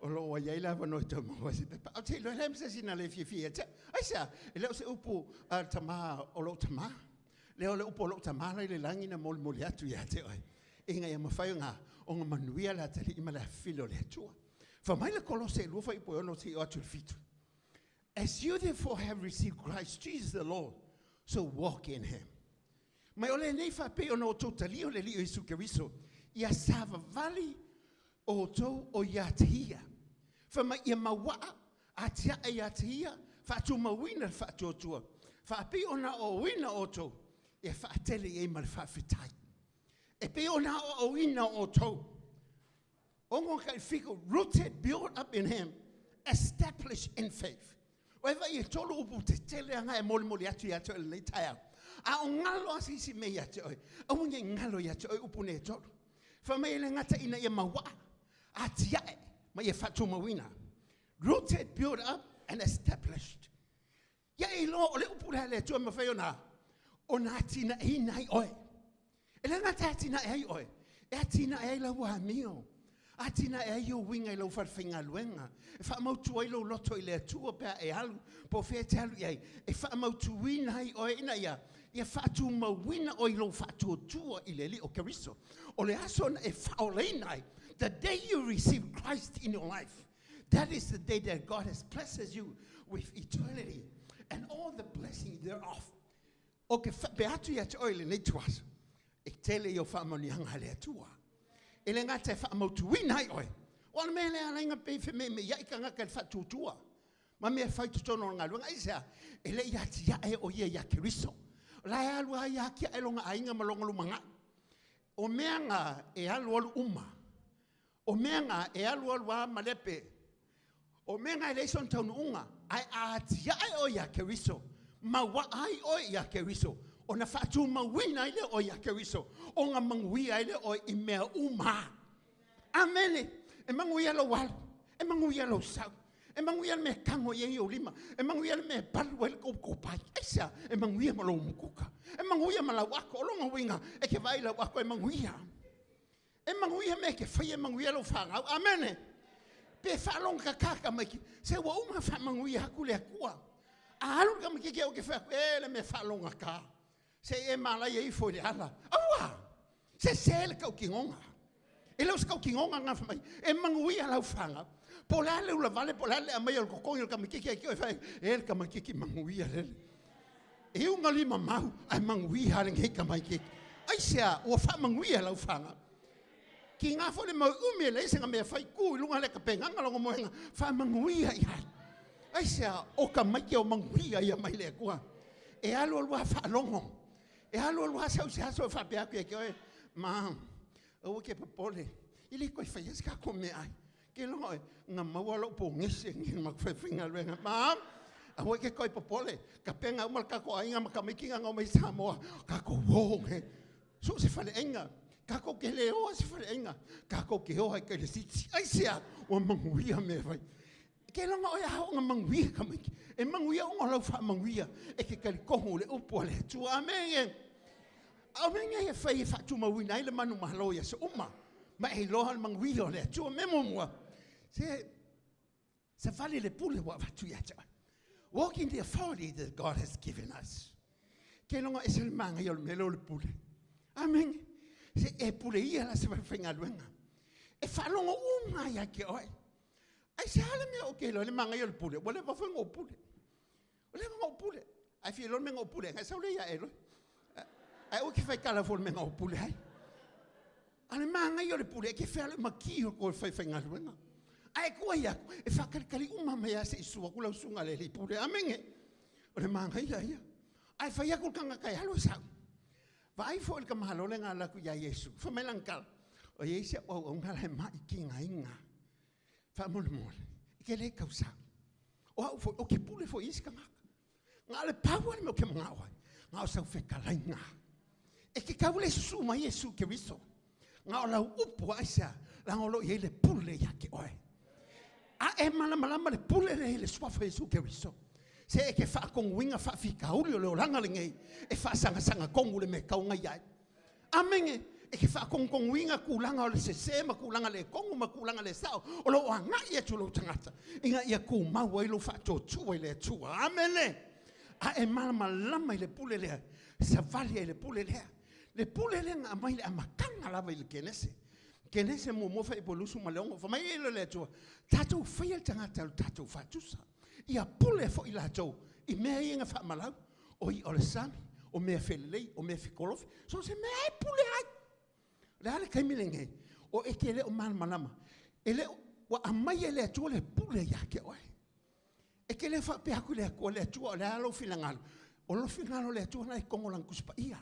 O lo o ua i ai le avanoa e toe maua ai se pepa. Ae ou te iloa e leai ma se isi na le fiafia ia te au. Aisea? E le o se upu a le tama o lou tama. Lea o le upu a lou tama la e i le lagi na molimoli atu ia te oe, ina ia mafai ona manuia le atalii ma le afafine o le Atua. Fai mai le Kolose 2 fuaiupu e 6 seia oo atu i le 7, As you therefore have received Christ Jesus the Lord, so walk in him. Ma o lenei faapei ona outou talia o le Alii o Iesu Keriso, ia savavali outou o ia te ia. Fai mai ia mauaa atiae ia te ia, faatumauina le faatuatua, faapei ona aoaoina outou, ia faatele i ai ma le faafetai. E pei ona aoaoina outou, 6 tai 7, rooted, built up in him, established in faith. Ua e vaai e tolu upu tetele lava na e molimoli atu ia te oe i lenei taeao. A o galo lava se isi mea ia te oe, aua ne i galo ia te oe upu nei e tolu. Fai mai e le gata ina ia mauaa, atiae ma ia faatumauina. Rooted, built up and established. Ia e iloa o le upu lea a le Atua e mafai ona ona atinaeina ai oe. E le gata e atinae ai oe, e atinae ai lau amio, atinae ai ou uiga i lau falefaigaluega, e faamautu ai lou loto i le Atua pe a e alu, po o fea e te alu i ai, e faamautuina ai oe ina ia ia faatumauina oe i lou faatuatua i le Alii o Keriso. O le aso na e faaolaina ai, the day you receive Christ in your life, That is the day that God has blesses you with eternity and all the blessing thereof. O ke faapea atu ia te oe i lenei ituaso, e tele i o faamanuiaga a le Atua. E le gata e faamautuina ai oe, o le mea lea ala ai ona pei femeimeiai tagata i le faatuatua ma mea e fai i totonu o le galuega. Aisea? E le i atiae o ia ia Keriso. O la e alu lava ia atiae lona aiga ma lona lumanai. O mea na e alualu uma O mea na e alualu lava malepe. O mea na e leai sona taunuuga, ae a atiae oe ia Keriso, mauaa ai oe ia Keriso, ona faatumauina ai lea oe ia Keriso, ona manuia ai lea oe i mea uma. Amene. E manuia lou alu, e manuia lou sau, e manuia le mea e tago i ai ou lima, e manuia le mea e palu ai le kou kopai. Aisea? E manuia ma lou mukuka, e manuia ma lau ato. O lona uiga, e te vaai i lau ato e manuia. E manuia mea e te faia, e manuia lau fanau. Amene. Pe faalogo ka mai se ua uma faamanuia atu le Atua. A alu le tamaitiiti au ke fai atu, e le mea faalogogata. Se i e malaia ifo i le ala. Aua! Sese le tautinoga. E le o se tautinoga na fai mai, e manuia lau fanau. Po o le a le ulavale, po o le a le aumai o le totogi o le tamaitiiti ai te fai, e le tamaitiiti manuia lele. E uga lima mau, ae manuia lenei tamaitiiti. Aisea, ua faamanuia lau fanau. Kiga foi le mau umi e leai se mea fai tu i luga le tapenaga lona moega, faamanuia i ai. Aisea, o tamaiti o manuia ia mai le Atua. E alu alu lava faalogo. E alu alu lava sau se aso e faapea atu ia te oe, ma, aua ke popole, e le toe faia se tatou meaai. Ke loa oe, na maua lou pogese ni ma faigaluega. Ma, aua ke toe popole, tapena uma le tatou aiga ma tamaiti na omai Samoa, tatou o ne. So o se faleaiga, tatou te le o a se faleaiga, tatou te o ai kai le siti. Aisea, ua manuia mea fai. Ke loa oe a ona manuia tamaiti. E manuia ona o lau faamanuia e ke talitonu i le upu a le Atua. Amene. A o mea nei e fai e faatumauina ai le manumalo i aso uma, ma e iloa le manuia o le Atua. Mea muamua, se savali le pule ua avatu ia te oe. Walk in the authority that God has given us. Ke logo ese le manaia o le mea lea o le pule. Amene. Se e pule ia la se faifaigaluega. E faalogo uma ia te oe. Aisea le mea o ke iloa le manaia o le pule? Ua leva foi ona ou pule. Ua leva ona ou pule. Ae fia iloa le mea na ou pule ai, sau lea ia e loe. Ae aua e te faitala fua i le mea na ou pule ai. A o le manaia o le pule, e te fealuai ma ki o koe faifaigaluega. Ae tuai atu, e faatalitali uma mai lava se i susu atu lau susuga i le alii pule. Amene. O le manaia ia. Ae fai atu le tagata e alu e sau. Vaai foi le tamaloa lea na alu atu ia Iesu. Fai mai lana tala, o i ai si au auauna la e mai tigaina. Faamolemole, e te le tausau. O au foi, ou te pule foi i isi tagata. Na o le pau lava le mea ou te manao ai, na o sau fetalaiga. E te tau le susu mai Iesu Keriso. Na o lau upu aisea, leaga o lo o i ai le pule ia te oe. A e malamalama le pule lea i le suafa o Iesu Keriso, se e te faatonuina faafitauli o le olaga lenei e faasagasagatongu le mea e tau ai. Amene. E ke faakogokogoina tulaga o le sesē ma tulaga le tonu ma tulaga le sao o loo agai atu lou tagata ina ia tumau ai lou faatuatua i le Atua. Amene. A e malamalama i le pule lea, savali ai i le pule lea, le pule lea na aumai i le amataga lava i le Kenese. Kenese 1 fuaiupu 26, fai mai le Atua, tatou faia le tagata ia tatou faatusa, ia pule foi latou i mea ia na faamalau, o ia o le sami, o mea felelei, o mea fekolofi, so o se mea lava e pule ai. O le a le taimi lenei? O e te le o malamalama, e le o, ua aumai e le Atua le pule ia te oe. E te le faapea atu i le Atua, le Atua o le a lou finagalo? O le finagalo o le Atua lena e i totonu o Lana Tusi Paia.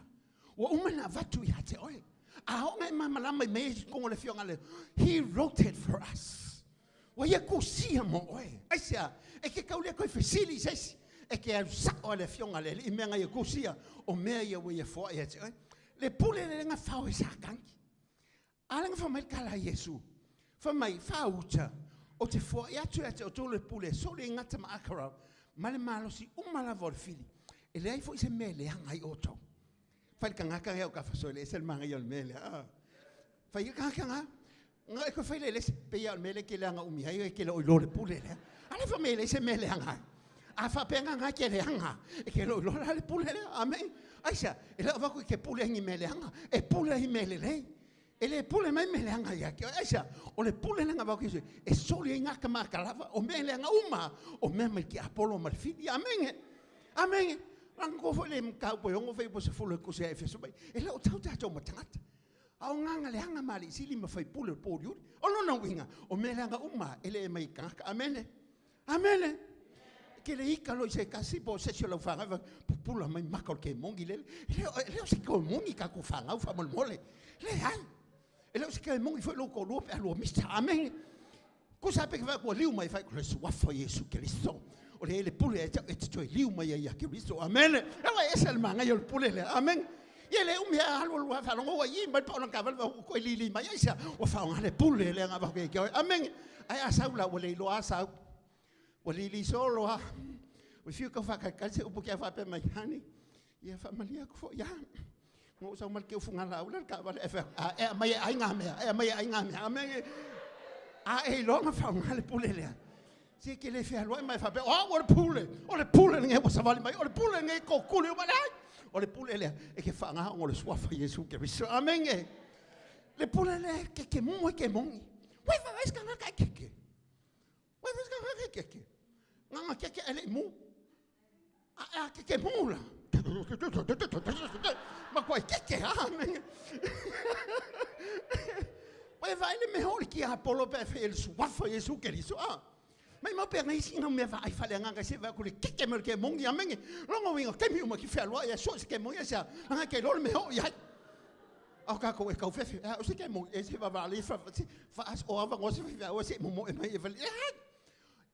Ua uma ona avatu ia te oe. A oo ina e malamalama i mea ia i totonu o le Afioga a le He wrote it for us. Ua ia tusia mo oe. Aisea? E te tau le toe fesili i se isi. E te alu sao lava i le Afioga a le Alii i mea na ia tusia, o mea ia ua ia foai ia te oe. Le pule lea na fao e Satani. A lea na fai mai le tala a Iesu, fai mai, faauta, ou te foai atu ia te outou le pule e soli ai gata ma akarau ma le malosi uma lava o le fili, e leai foi se mea e leaga ai outou. Fai i le tagata lea o tafa e ese le manaia o le mea lea. Fai i le tagata lena, na e toe fai lea i le isi, pei lava o le mea lea e te leaga umi ai e te le o iloa le pule lea. A lea fai mai e leai se mea e leaga ai. A faapea la e te leaga, e te le o iloa la le pule lea. Amene. Aisea? E le o avatu e te pule ai i ni mea leaga, e pule ai i mea lelei. E le pule mai mea leaga ia te oe. Aisea? O le pule lea na avatu e Iesu e soli ai gata ma atalava, o mea leaga uma, o mea mai le tiapolo ma le fili. Amene. Amene. Manatua foi le mataupu e 6 fuaiupu 10 o le tusi a Efeso, e le o tau tatou ma tagata, a o agaga leaga ma alii sili ma faipule o le pouliuli. O lona uiga, o mea leaga uma e le mai tagata. Amene. Amene. E te le ita loa i se tasi po o se isi o lau fanau, pupula mai maka o le kemoni lele. E le o se kemoni tatou fanau faamolemole. Leai. E le o se kemoni foi lou toalua pe a lua misa. Amene. Tusa pe te ua liu mai fai o le suafa o Iesu Keriso. O le ele pule e te toe liu mai ai ia Keriso. Amene. Ua ese le manaia o le pule lea. Amene. Ia le umi a alu alu a faalogo ua i mai pa o lana taavale ua toe lili mai aisea ua faaaoga le pule lea na avatu ia te oe. Amene. Ae a sau la ua le iloa a sau. Ua lili solo lava. Ua fiu e tau faatalitali se upu ke faapea mai, honey, ia faamalie atu foi lava. Na ou sau ma le teu fugalaau lea i le taavale, ae fai atu, a e aumai e ai na mea, e aumai e ai na mea. Amene. A e iloa ona faaaoga le pule lea, se e te le fealuai ma e faapea, o au o le pule, o le pule lenei ua savali mai, o le pule lenei e tootuli uma. Leai, o le pule lea e te faaaoga ona o le suafa o Iesu Keriso. Amene. Le pule lea e keke mumu ai kemoni. Ua e vaai i se tagata e keke? Ua e vaai i se keke? Na ona keke ae le i mu. A a keke mu la. Matuai keke lava. Ua e vaai le mea o le tiapolo pe a fai e le suafa o Iesu Keriso, a? Maimau pe ana isi nau mea vaai faaleagaga se vaai ku le keke mai o le kemoni, amene. Lona uiga, o taimi uma ki fealuai e so o se kemoni aisea, anga e te iloa le mea e oo i ai. A o tatou e tau fefe, a o se kemoni, e se vavaalei fa, fa, o avanoa se faifeau se i momoe mai e fale. Leai!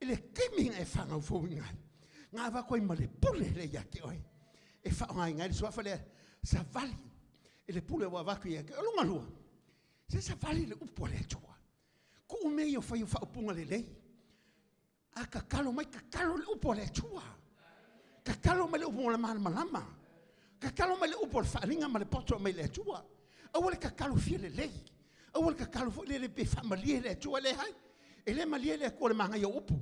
I le taimi na e fanau fouina ai, na avatu ai ma le pule lea ia te oe, e faaaogaina ai le suafa lea, savali i le pule ua avatu ia te oe. O lona lua, se savali i le upu a le Atua. Tuu mea ia o fai o faaupuga lelei. A tatalo mai, tatalo le upu a le Atua. Tatalo mai le upu o le malamalama. Tatalo mai le upu o le faaaliga ma le poto mai le Atua. Aua le tatalo fia lelei. Aua le tatalo foi lele pe faamalie le Atua. Leai, e le malie le Atua i le manaia o upu.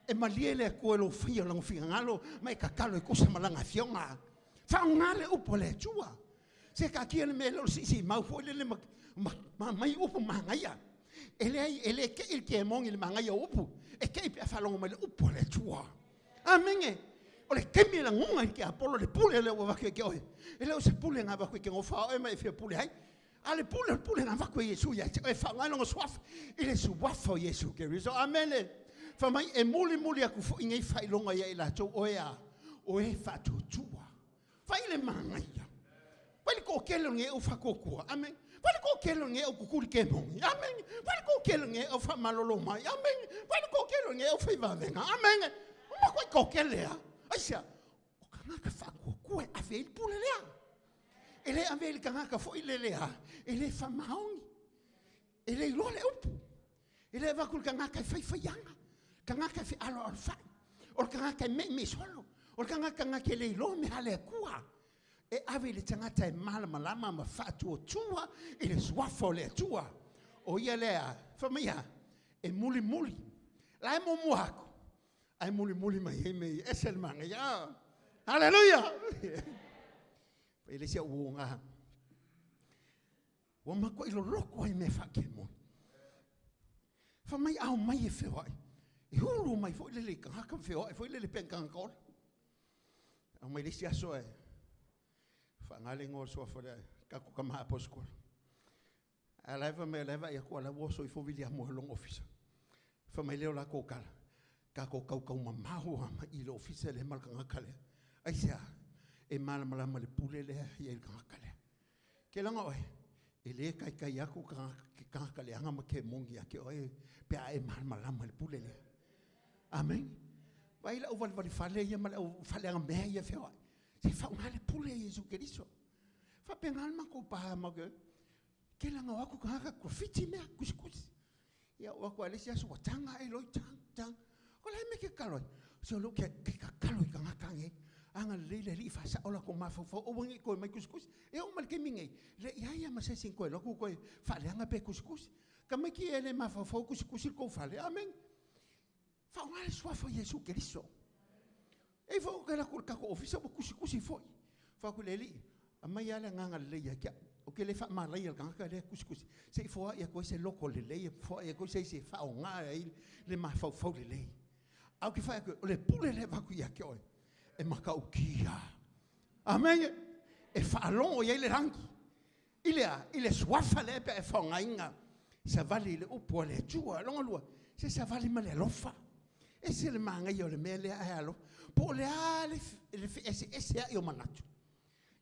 E malie le Atua i lou faia o lona finagalo ma e tatalo e tusa ma lana afioga. Faaaoga le upu a le Atua. Se taatia le mea lea o le siisiimau foi lele ma, ma, ma aumai upu manaia. E leai, e le tei le kemoni i le manaia o upu, e tei pe a faalogo mai le upu a le Atua. Amene. O le taimi e lagona ai le tiapolo le pule lea ua avatu ia te oe. E le o se pule na avatu e te gofa oe ma e fia pule ai. A le pule, o le pule na avatu e Iesu ia te oe, faaaoga ai lona suafa, i le suafa o Iesu Keriso. Amene. Fai mai, e mulimuli atu foi nei faailoga ia i latou, o e a? O e faatuatua. Fai le manaia. Fai le toatele o nei au faatuatua. Amene. Fai le toatele o nei au kukuli kemoni. Amene. Fai le toatele o nei au faamalolo mai. Amene. Fai le toatele o nei au faivavega. Amene. O makuai toatele a. Aisea? O tagata faatuatua e ave ai le pule lea. E le ave ai le tagata foi lele a, e le faamaoni. E le iloa le upu. E le avatu i le tagata e faifaiaga, tagata e fealoalofai, o le tagata e meimei solo, o le tagata na te le iloa mea a le Atua. E ave i le tagata e malamalama ma faatuatua i le suafa o le Atua. O ia lea, fai mai a, e mulimuli. La e muamua atu, ae mulimuli mai ai mea ia. E ese le manaia. Haleluia! E le isi au uoga. Ua matuai loloto lava i mea faakemoni. Fai mai a omai e feoai, e ulu mai foi lele i tagata ma feoai foi lele pei o ni tagata ola. Aumai le isi aso ae faaaoga le igoa o le suafa o le tatou tama Aposotola. A o la e fai mai o la e vaai atu o la e ua oso ifo Viliamu i lona ofisa. Fai mai lea o latou tala, tatou tautaumamao lava mai i le ofisa lea ma le tagata lea. Aisea? E malamalama i le pule lea e i ai le tagata lea. Ke laga oe, e le taitai atu ke tagata leaga ma kemoni ia te oe pe a e malamalama i le pule lea. Amene. Vaai le auvalevale fale ia ma le au faaleagamea ia e feoai. Se faaaoga le pule a Iesu Keriso. Faapena le matou pa ma ke ke laga o atu tagata graffiti mea, tusitusi. Ia oo atu lava i le isi aso ua taga ae loa taga, taga. O le a le mea e te tatalo ai? Se o lea ou te tatalo i tagata nei, agalelei le Alii faasao latou mafaufau aua ne i toe omai tusitusi. E oo mai i le taimi nei, e le i i ai lava ma se isi na toe alu atu toe faaleaga pe tusitusi. Tamaiti ia e le mafaufau tusitusi le tou fale. Amene. Faaaoga le suafa o Iesu Keriso. E foi ou te alu atu i le tatou ofisa ua tusitusi foi. Fai atu i le Alii, aumai lava le agaga lelei ia te au. Ou te le faamalaia le tagata lea e tusitusi, se i foai atu ai se loto lelei, e foai atu ai se isi e faaaoga ai le mafaufau lelei. Ae ou te fai atu, o le pule lea e avatu ia te oe, e matautia. Amene. E faalogo i ai le lagi. I le a? I le suafa lea pe a e faaaogaina, savali i le upu a le Atua. Lona lua, se savali ma le alofa. Ese le manaia o le mea lea ae alofa. Po o le a le feeseeseai o manatu,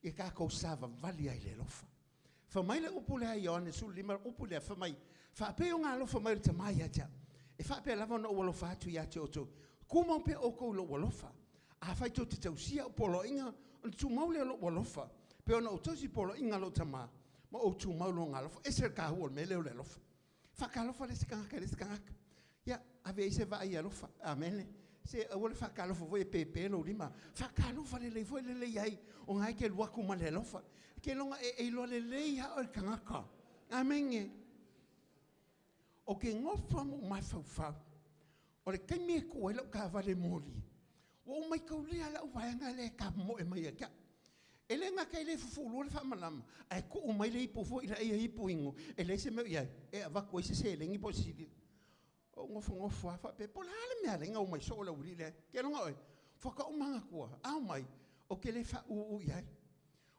ia tatou savavali ai i le alofa. Fai mai le upu lea Ioane 15, upu lea, fai mai, faapei ona alofa mai le Tama ia te au, e faapea lava ona ou alofa atu ia te outou. Tumau pea outou i lou alofa. Afai tou te tausia au poloaiga, ona tumau lea o lou alofa, pei ona ou tausi poloaiga a lou Tama, ma ou tumau i lona alofa. E ese le taua o le mea lea o le alofa. Faatalofa le isi tagata i le isi tagata. Ia, ave i ai se vaai alofa. Amene. Se aua le faatalofa foi e pepe lou lima. Faatalofa lelei foi lele i ai, o na e te alu atu ma le alofa. Keiloga e iloa lelei lava oe e le tagata. Amene. Ou te nofo lava ma ou mafaufau, o le taimi e tu ai lau taavale moli, ua ou maitaulia lau vaega lea e tamoe mai ia te au. E le gata e le fufulua le faamalama, ae tuu mai le ipu foi lea ia ipu inu, e leai se mea o i ai, e avatu ai se seleni po o se sili. Ou nofonofo lava faapea, po o le a le mea e ala ai ona omai soo le aualii lea. Keiloga oe, faatoa ou manatua, a omai, ou te le faauu i ai.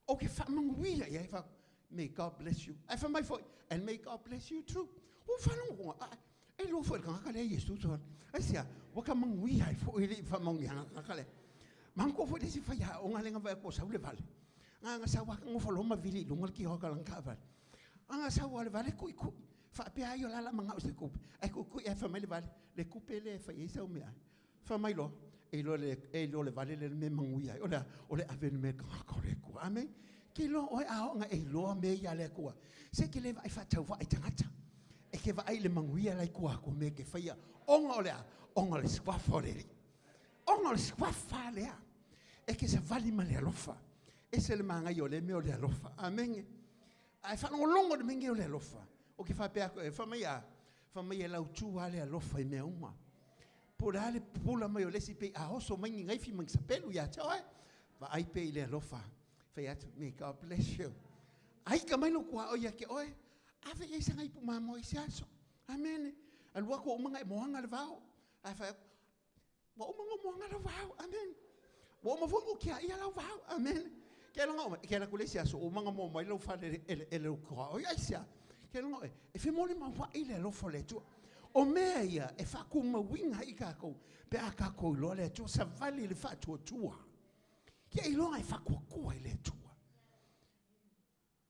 Ou te faamanuia i ai, fai atu, may God bless you. Ae fai mai foi, and may God bless you too. Ua ou faalogo atu, e iloa foi e le tagata lea Iesu. Aisea? Ua ta manuia ai foi le faamanuiaga a le tagata lea. Manatua foi le isi faiaoga lea na vaai atu ua sau le vale. Na ona sau lava nofo loa ma vili i luga le tioata o lana taavale. Na ona sau lava o le vale tuitui. Faapea ai o la o le a manao i se tupe. Ae tuitui ae fai mai le vale, le tupe lea e fai ai sau meaai. Fai mai loa, e iloa le, e iloa le vale lea le mea e manuia ai. O le a? O le ave i le mea i le tagata o le Atua. Amene. Ke iloa oe a oo ina e iloa mea ia a le Atua, se e te le vaai faatauvaa i tagata. E te vaai i le manuia la i tua atu o mea e te faia, ona o le a? Ona o le suafa o le Alii. Ona o le suafa lea. E te savali ma le alofa. Ese le manaia o lea mea o le alofa. Amene. A e faalogologo i le mea lenei o le alofa, ou te faapea atu, e fai mai a, fai mai e lautu lava le alofa i mea uma. Po o le a le pupula mai o le isi pei a oso mai ni naifi ma ni sapelu ia te oe, vaai pea i le alofa. Fai atu, may God bless you. A ita mai lou tuaoi ia te oe, ave i ai sana ipu mamoe i se aso. Amene. Alu atu ua uma ona e moana le vao. Ae fai atu, Ua uma ona ou moana lau vao. Amene. Ua uma foi ona ou tiaia lau vao. Amene. Keiloga oe, e te alu atu le isi aso, ua uma ona moa mai lou fale e lou tuaoi. Aisea? Keiloga oe, e femolimauai le alofa o le Atua. O mea ia e faatumauina ai tatou pe a tatou iloa le Atua, savali i le faatuatua. Ia iloa e faatuatua i le Atua.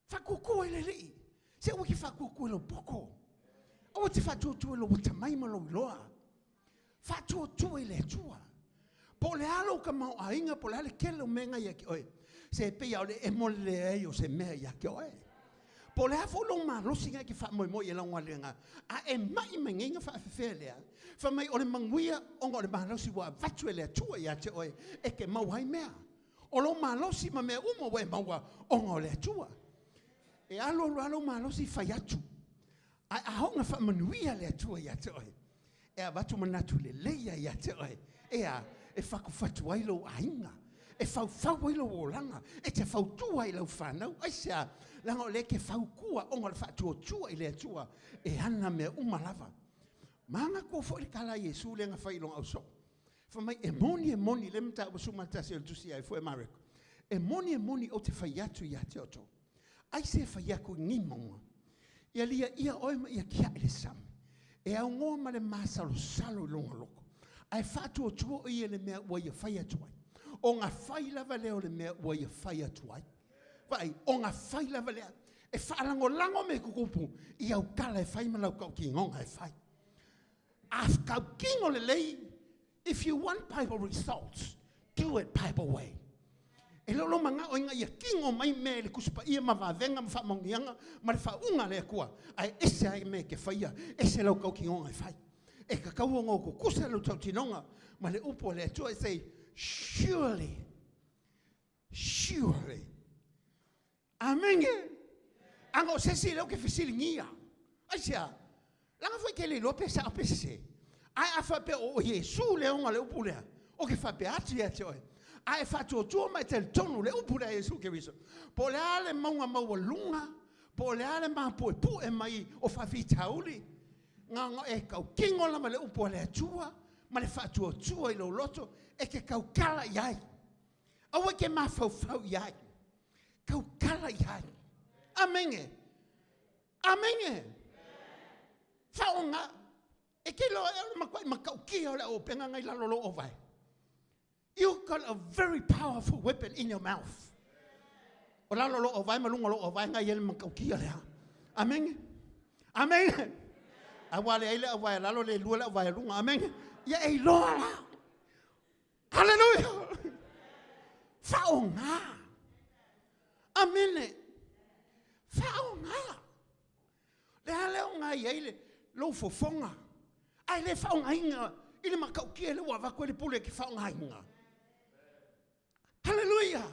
Faatuatua i le Alii. Se aua e te faatuatua i lou poto. Aua e te faatuatua i lou atamai ma lou iloa. Faatuatua i le Atua. Po o le a lou tamaoaiga, po o le a le tele o mea na ia te oe, se pei lava o le emo le leai o se mea ia te oe. Po o le a foi lou malosi na e te faamoemoe i ai lau galuega, a e mai mai nei na faafefea lea, fai mai o le manuia ona o le malosi ua avatu e le Atua ia te oe e te maua ai mea. O lou malosi ma mea uma ua e maua ona o le Atua. E alu alu lava lou malosi fai atu. Ae a oo ina faamanuia le Atua ia te oe, e avatu manatu lelei ia ia te oe. E a? E fatufatu ai lou aiga, e faufau ai lou olaga, e te fautua ai i lau fanau. Aisea? Leaga o lea e te fautua ona o le faatuatua i le Atua e ana mea uma lava. Manatua foi le tala a Iesu lea na fai i lona ausoo. Fai mai, e moni, e moni, lea Mataupu 11 o le tusi a Mareko. E moni, e moni, ou te fai atu ia te outou. Aisea e fai atu i nei mauga? Ia liaia oe ma ia tiai i le sami. E aunoa ma le masalosalo i lona loto, ae faatuatua o ia i le mea ua ia fai atu ai. Ona fai lava lea o le mea ua ia fai atu ai. Vaai, ona fai lava lea. E faalagolago mea tutupu i au tala e fai ma lau tautinoga e fai. A tautino lelei, if you want Bible results, do it Bible way. E le o lou manao ina ia tino mai mea i le Tusi Paia ma vavega ma faamanuiaga ma le faauuga a le Atua, ae ese ai mea e te faia, ese lau tautinoga e fai. E tatau ona o tutusa lau tautinoga ma le upu a le Atua e say, surely, surely. Amene. Ana o se isi lea ou te fesiligia. Aisea? Leaga foi e te le iloa pe sao pe sese. Ae a faapea o Iesu le ona le upu lea, ou te faapea atu ia te oe, a e faatuatua ma e talitonu le upu lea a Iesu Keriso, po o le a le mauga maualuga, po o le a le mapuepue mai o faafitauli, na ona e tautino lava le upu a le Atua ma le faatuatua i lou loto, e te tautala i ai. Aua e te mafaufau i ai. Tautala i ai. Amene. Amene. Faaaoga. E te iloa ea o le matuai matautia o le auupega na i lalo o lou auvae. You got a very powerful weapon in your mouth. O lalo o lou auvae ma luga o lou auvae na i ai le matautia lea. Amene. Amene. Aua leai le auvae a lalo le lua le auvae a luga. Amene. Ia e iloa la. Haleluia! Faaaoga. Amene. Faaaoga. Le a le aoga i ai le lou fofoga, ae le faaaogaina i le matautia lea ua avatu ai le pule e te faaaogaina. Haleluia!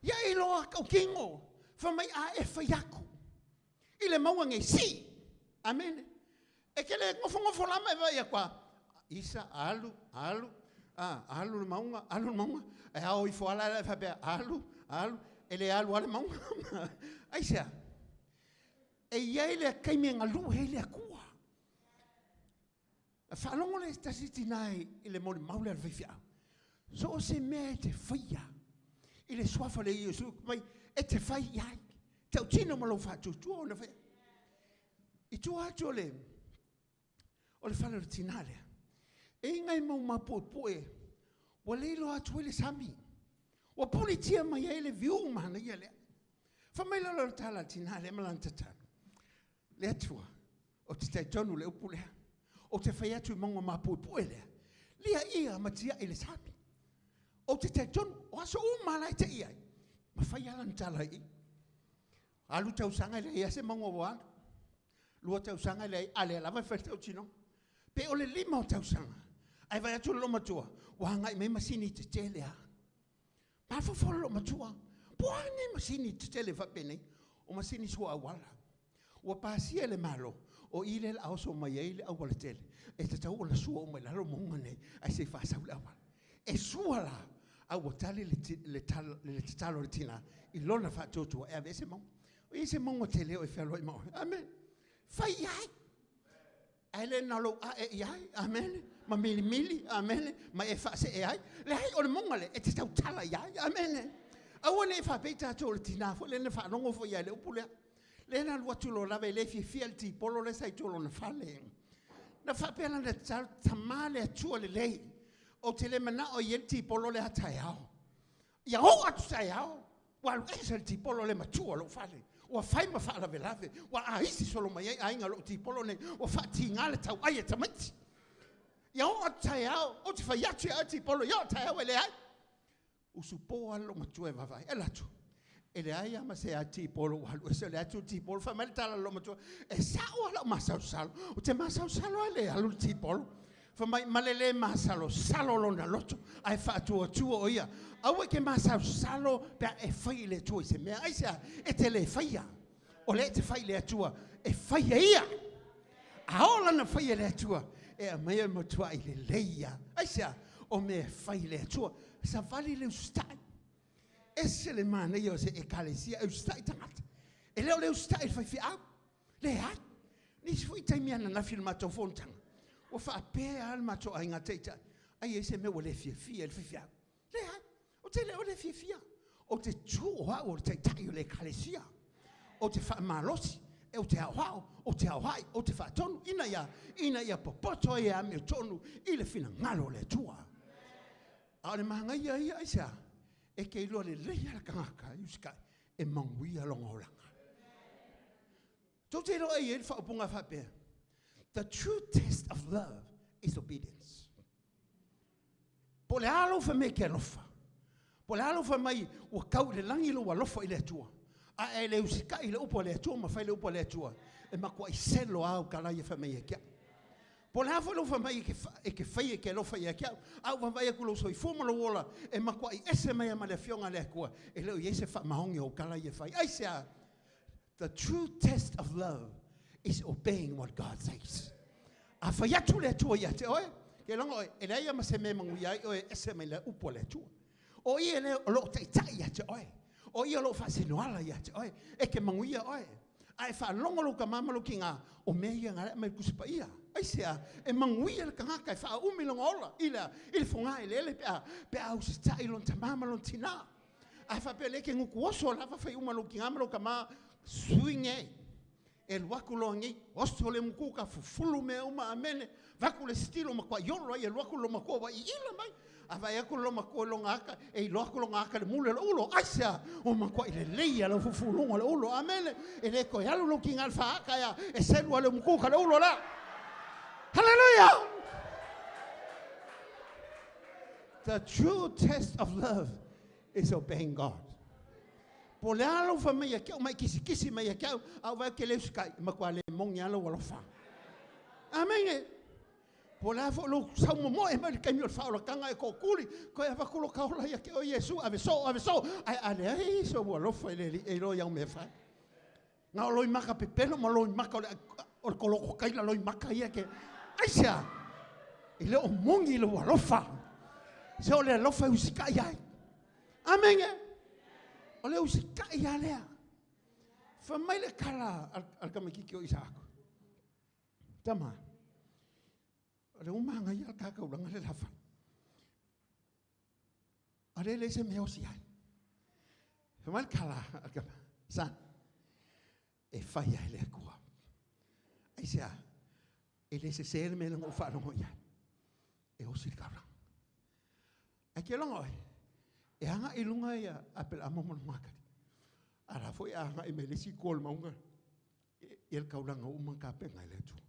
Ia e iloa tautino, fai mai a e fai atu i le mauga nei, sii. Amene. E te le nofonofo la ma e vaai atu a isa, alu, alu, a, alu le mauga, alu le mauga, e ao ifo ala e faapea, alu, alu, e le alu a le mauga. Aisea? E i ai le taimi e galue ai le Atua. Na faalogo le tasi tinā i le molimau lea a le faifeau. So o se mea e te faia i le suafa o le Iesu mai e te fai i ai. Tautino ma lou faatuatua ona fai. I tua atu o le o le fale o le tinā lea, e i ai nai mau mapuepue ua le iloa atu ai le sami. Ua pulitia mai ai le viu manaia lea. Fai mai lea o le tala a le tinā lea ma lana tatalo. Le Atua, ou te talitonu le upu lea. Ou te fai atu i mauga mapuepue lea, lia ia ma tiai i le sami. Ou te talitonu, o aso uma la e te i ai, ma fai lava lana tala i i. Alu tausaga e leai lava se mauga ua alu. 2 tausaga e leai, a lea lava e fai le tautinoga. Pe o le 5 o tausaga, ae vaai atu le loomatua, ua agai mai masini tetele lava. Mafaufau le loomatua, po o a nei masini tetele faapenei? O masini sua auala. Ua pasia e le Malo, o i lea o le a oso mai ai le aualatele, e tatau ona sua uma i lalo mauga nei, ae se i faasau le auala. E sua la, a ua tali le tatalo a le tina i lona faatuatua e aveese mauga. E i ai se mauga tele o e fealuai ma oe. Amene. Fai i ai. Ae le na o lou ae i ai, amene, ma milimili, amene, ma e faasee ai. Leai, o le mauga lea, e te tautala i ai, amene. Aua ne i faapea i tatou o le tina foi lea na faalogo foi i ai i le upu lea. Lea na alu atu loa lava e le fiafia le tipolo lea sa i tua o lona fale. Na faapea lana tatalo, tama le Atua lelei, ou te le manao e i ai le tipolo lea a taeao. Ia oo atu taeao, ua alu ese le tipolo le matua o lou fale, ua fai ma faalavelave, ua aisi solo mai ai aiga o lou tipolo nei, ua faatiga le tauai e tamaiti. Ia oo atu taeao, ou te fai atu ia oe tipolo, ia oo taeao e leai. Usupo lava le loomatua e vaavaai, alu atu, e leai lava ma se tipolo ua alu ese, o lea e tu le tipolo. Fai mai le tala a le loomatua, e sao lava lau masalosalo, ou te masalosalo lava e le alu le tipolo. Fai mai, ma le lē masalosalo lona loto, ae faatuatua o ia. Aua e te masalosalo pe a e fai i le Atua i se mea. Aisea? E te le faia. O lea e te fai i le Atua, e fai e Ia. A oo lana fai e le Atua, e aumai e matuai lelei lava. Aisea? O mea e fai i le Atua. Savali le usitai. Ese le manaia o se ekalesia e usitai tagata. E le o le usitai i le faifeau. Leai. Nisi foi taimi ananafi i le matou fonotaga, ua faapea lava le matou aiga taitai, ai e i ai se mea ua le fiafia ai le faifeau. Leai, ou te le o le fiafia. Ou te tu o au o le taitai o le ekalesia. Ou te faamalosi, ou te aoao, ou te aoai, ou te faatonu, ina ia, ina ia popoto ai e amiotonu i le finagalo o le Atua. A o le manaia ia, aisea? E te iloa lelei lava le tagata e usitai e manuia lona olaga. Tou te iloa e i ai le faaupuga faapea, the true test of love is obedience. Po o le a lou fai mai e te alofa, po o le a lou fai mai ua tau i le lagi lou alofa i le Atua, a e le usitai i le upu a le Atua ma fai le upu a le Atua, e matuai selo lava au tala ia fai mai ia te au. Po o le a foi lou fai mai e te faia e te alofa ia te au, a ou vaavaai atu i lou soifua ma lou ola, e matuai ese mai lava ma le Afioga a le Atua, e le o i ai se faamaoni o au tala ia e fai. Aisea? The true test of love is obeying what God says. A fai atu le Atua ia te oe, ke logo oe, e leai lava ma se mea e manuia ai oe e ese mai le upu a le Atua. O ia lea o lo o taitai ia te oe. O ia o lo o faasinoala ia te oe. E te manuia oe. A e faalogo lou tama ma lou tina, o mea ia na aumai i le Tusi Paia. Aisea? E manuia le tagata e faaumi lona ola i le, i le fogaeleele pe a, pe a usitai lona tama ma lona tina. A faapea lea e te gutu oso lava fai uma lou tina ma lou tama, sui nei. E alu atu loa nei, oso le mukuka, fufulu mea uma, amene. Vaku le stilo matua iolo ai, alu atu lo matua ua iila mai. A vaai atu lo matua i lona aka, e iloa atu lona aka i le mule o le ulo. Aisea? Ua matuai lelei lava lau fufuluga o le ulo. Amene. E le toe alu lou tiga i le faaata ea, e selu lava le umukuka le ulo lea. Hallelujah! The true test of love is obeying God. Po o le a lou fai mai ia te au, ma e kisikisi mai ia te au, a ou vaai atu e le usitai, e matua le moni lava lou alofa. Amene. Po o le a foi lou sau momoe mai le taimi o le faaolataga e tootuli, toe avatu lo ta ola ia te oe Iesu, ave soo, ave soo, ae a leai sou alofa i le Alii e iloa i au mea e fai. Na o loimaka pepelo ma loimaka o le, o le kolokokaila loimaka ia ke. Aisea? E le o moni lou alofa. Se o le alofa e usitai ai. Amene. O le usitai lava lea. Fai mai le tala a le tamaitiiti o Isaako. Tama, o le ua manaia le ta taulaga le la fale. A lea e leai se mea e osi ai. Fai mai le tala a le tama, son, e fai lava e le Atua. Aisea? E le sese le mea na ou faalogo i ai. E osi le taulaga. Ae ke logo oe, e agai i luga ia Aperaamo ma lona atalii. A la foi e agai mai le isi itu o le mauga, ia le taulaga uma na tapena e le Atua.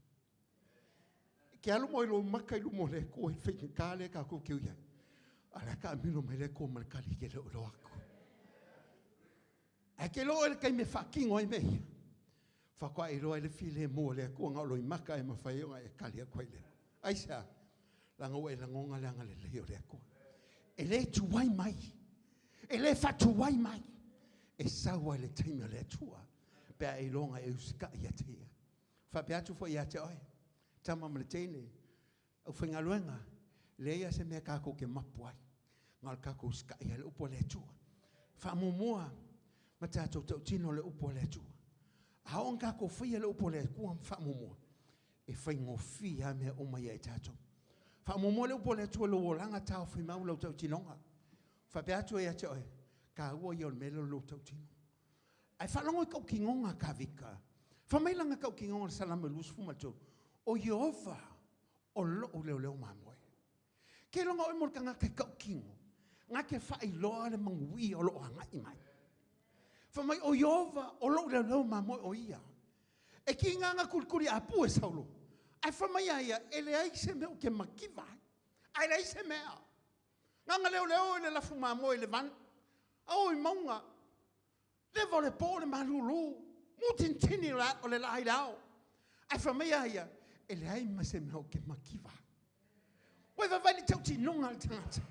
Ke alu mai lou maka i luma o le Atua i le faigata lea tatou te ui ai, a o le a taamilo mai le Atua ma le tali e te le o iloa atu. Ae ke iloa oe le taimi e faatino ai mea ia, faatoa e iloa ai le filemu o le Atua na o loimaka e mafai ai ona e tali atu ai le Atua. Aisea? Leaga ua e lagona le agalelei o le Atua. E le tuai mai, e le faatuai mai, e sau ai le taimi o le Atua pe a e iloga e usitai ia te ia. Faapea atu foi ia te oe, tama ma le teine, aufaigaluega, leai lava se mea tatou te mapu ai, na o le tatou usitai ai le upu a le Atua. Faamuamua ma tatou tautino le upu a le Atua. A oo ina tatou faia le upu a le Atua ma faamuamua, e faigofie lava mea uma ia i tatou. Faamuamua le upu a le Atua i lou olaga, taofi mau lau tautinoga. Faapea atu ai ia te oe, taua ia o le mea lea o lou tautino. Ae faalogo i tautinoga a Tavita. Fai mai lana tautinoga i le Salamo 23, O Ieova o lou leoleo mamoe. Ke iloga oe mo le tagata e tautino, na te faailoa le manuia o lo o agai mai. Fai mai, o Ieova o lou leoleo mamoe o ia. E kiga na kulikuli apu e Saulo. Ae fai mai a ia, e leai se mea ou te mativa ai. Ae leai se mea. Ganga leoleo i le lafu mamoe i le van. A o i mauga, Leva o le po le malūlū, mutinitini o le la i le ao. Ae fai mai a ia, e leai ma se mea ou te mativa ai. Toe vaavaai i le tautinoga a le tagata.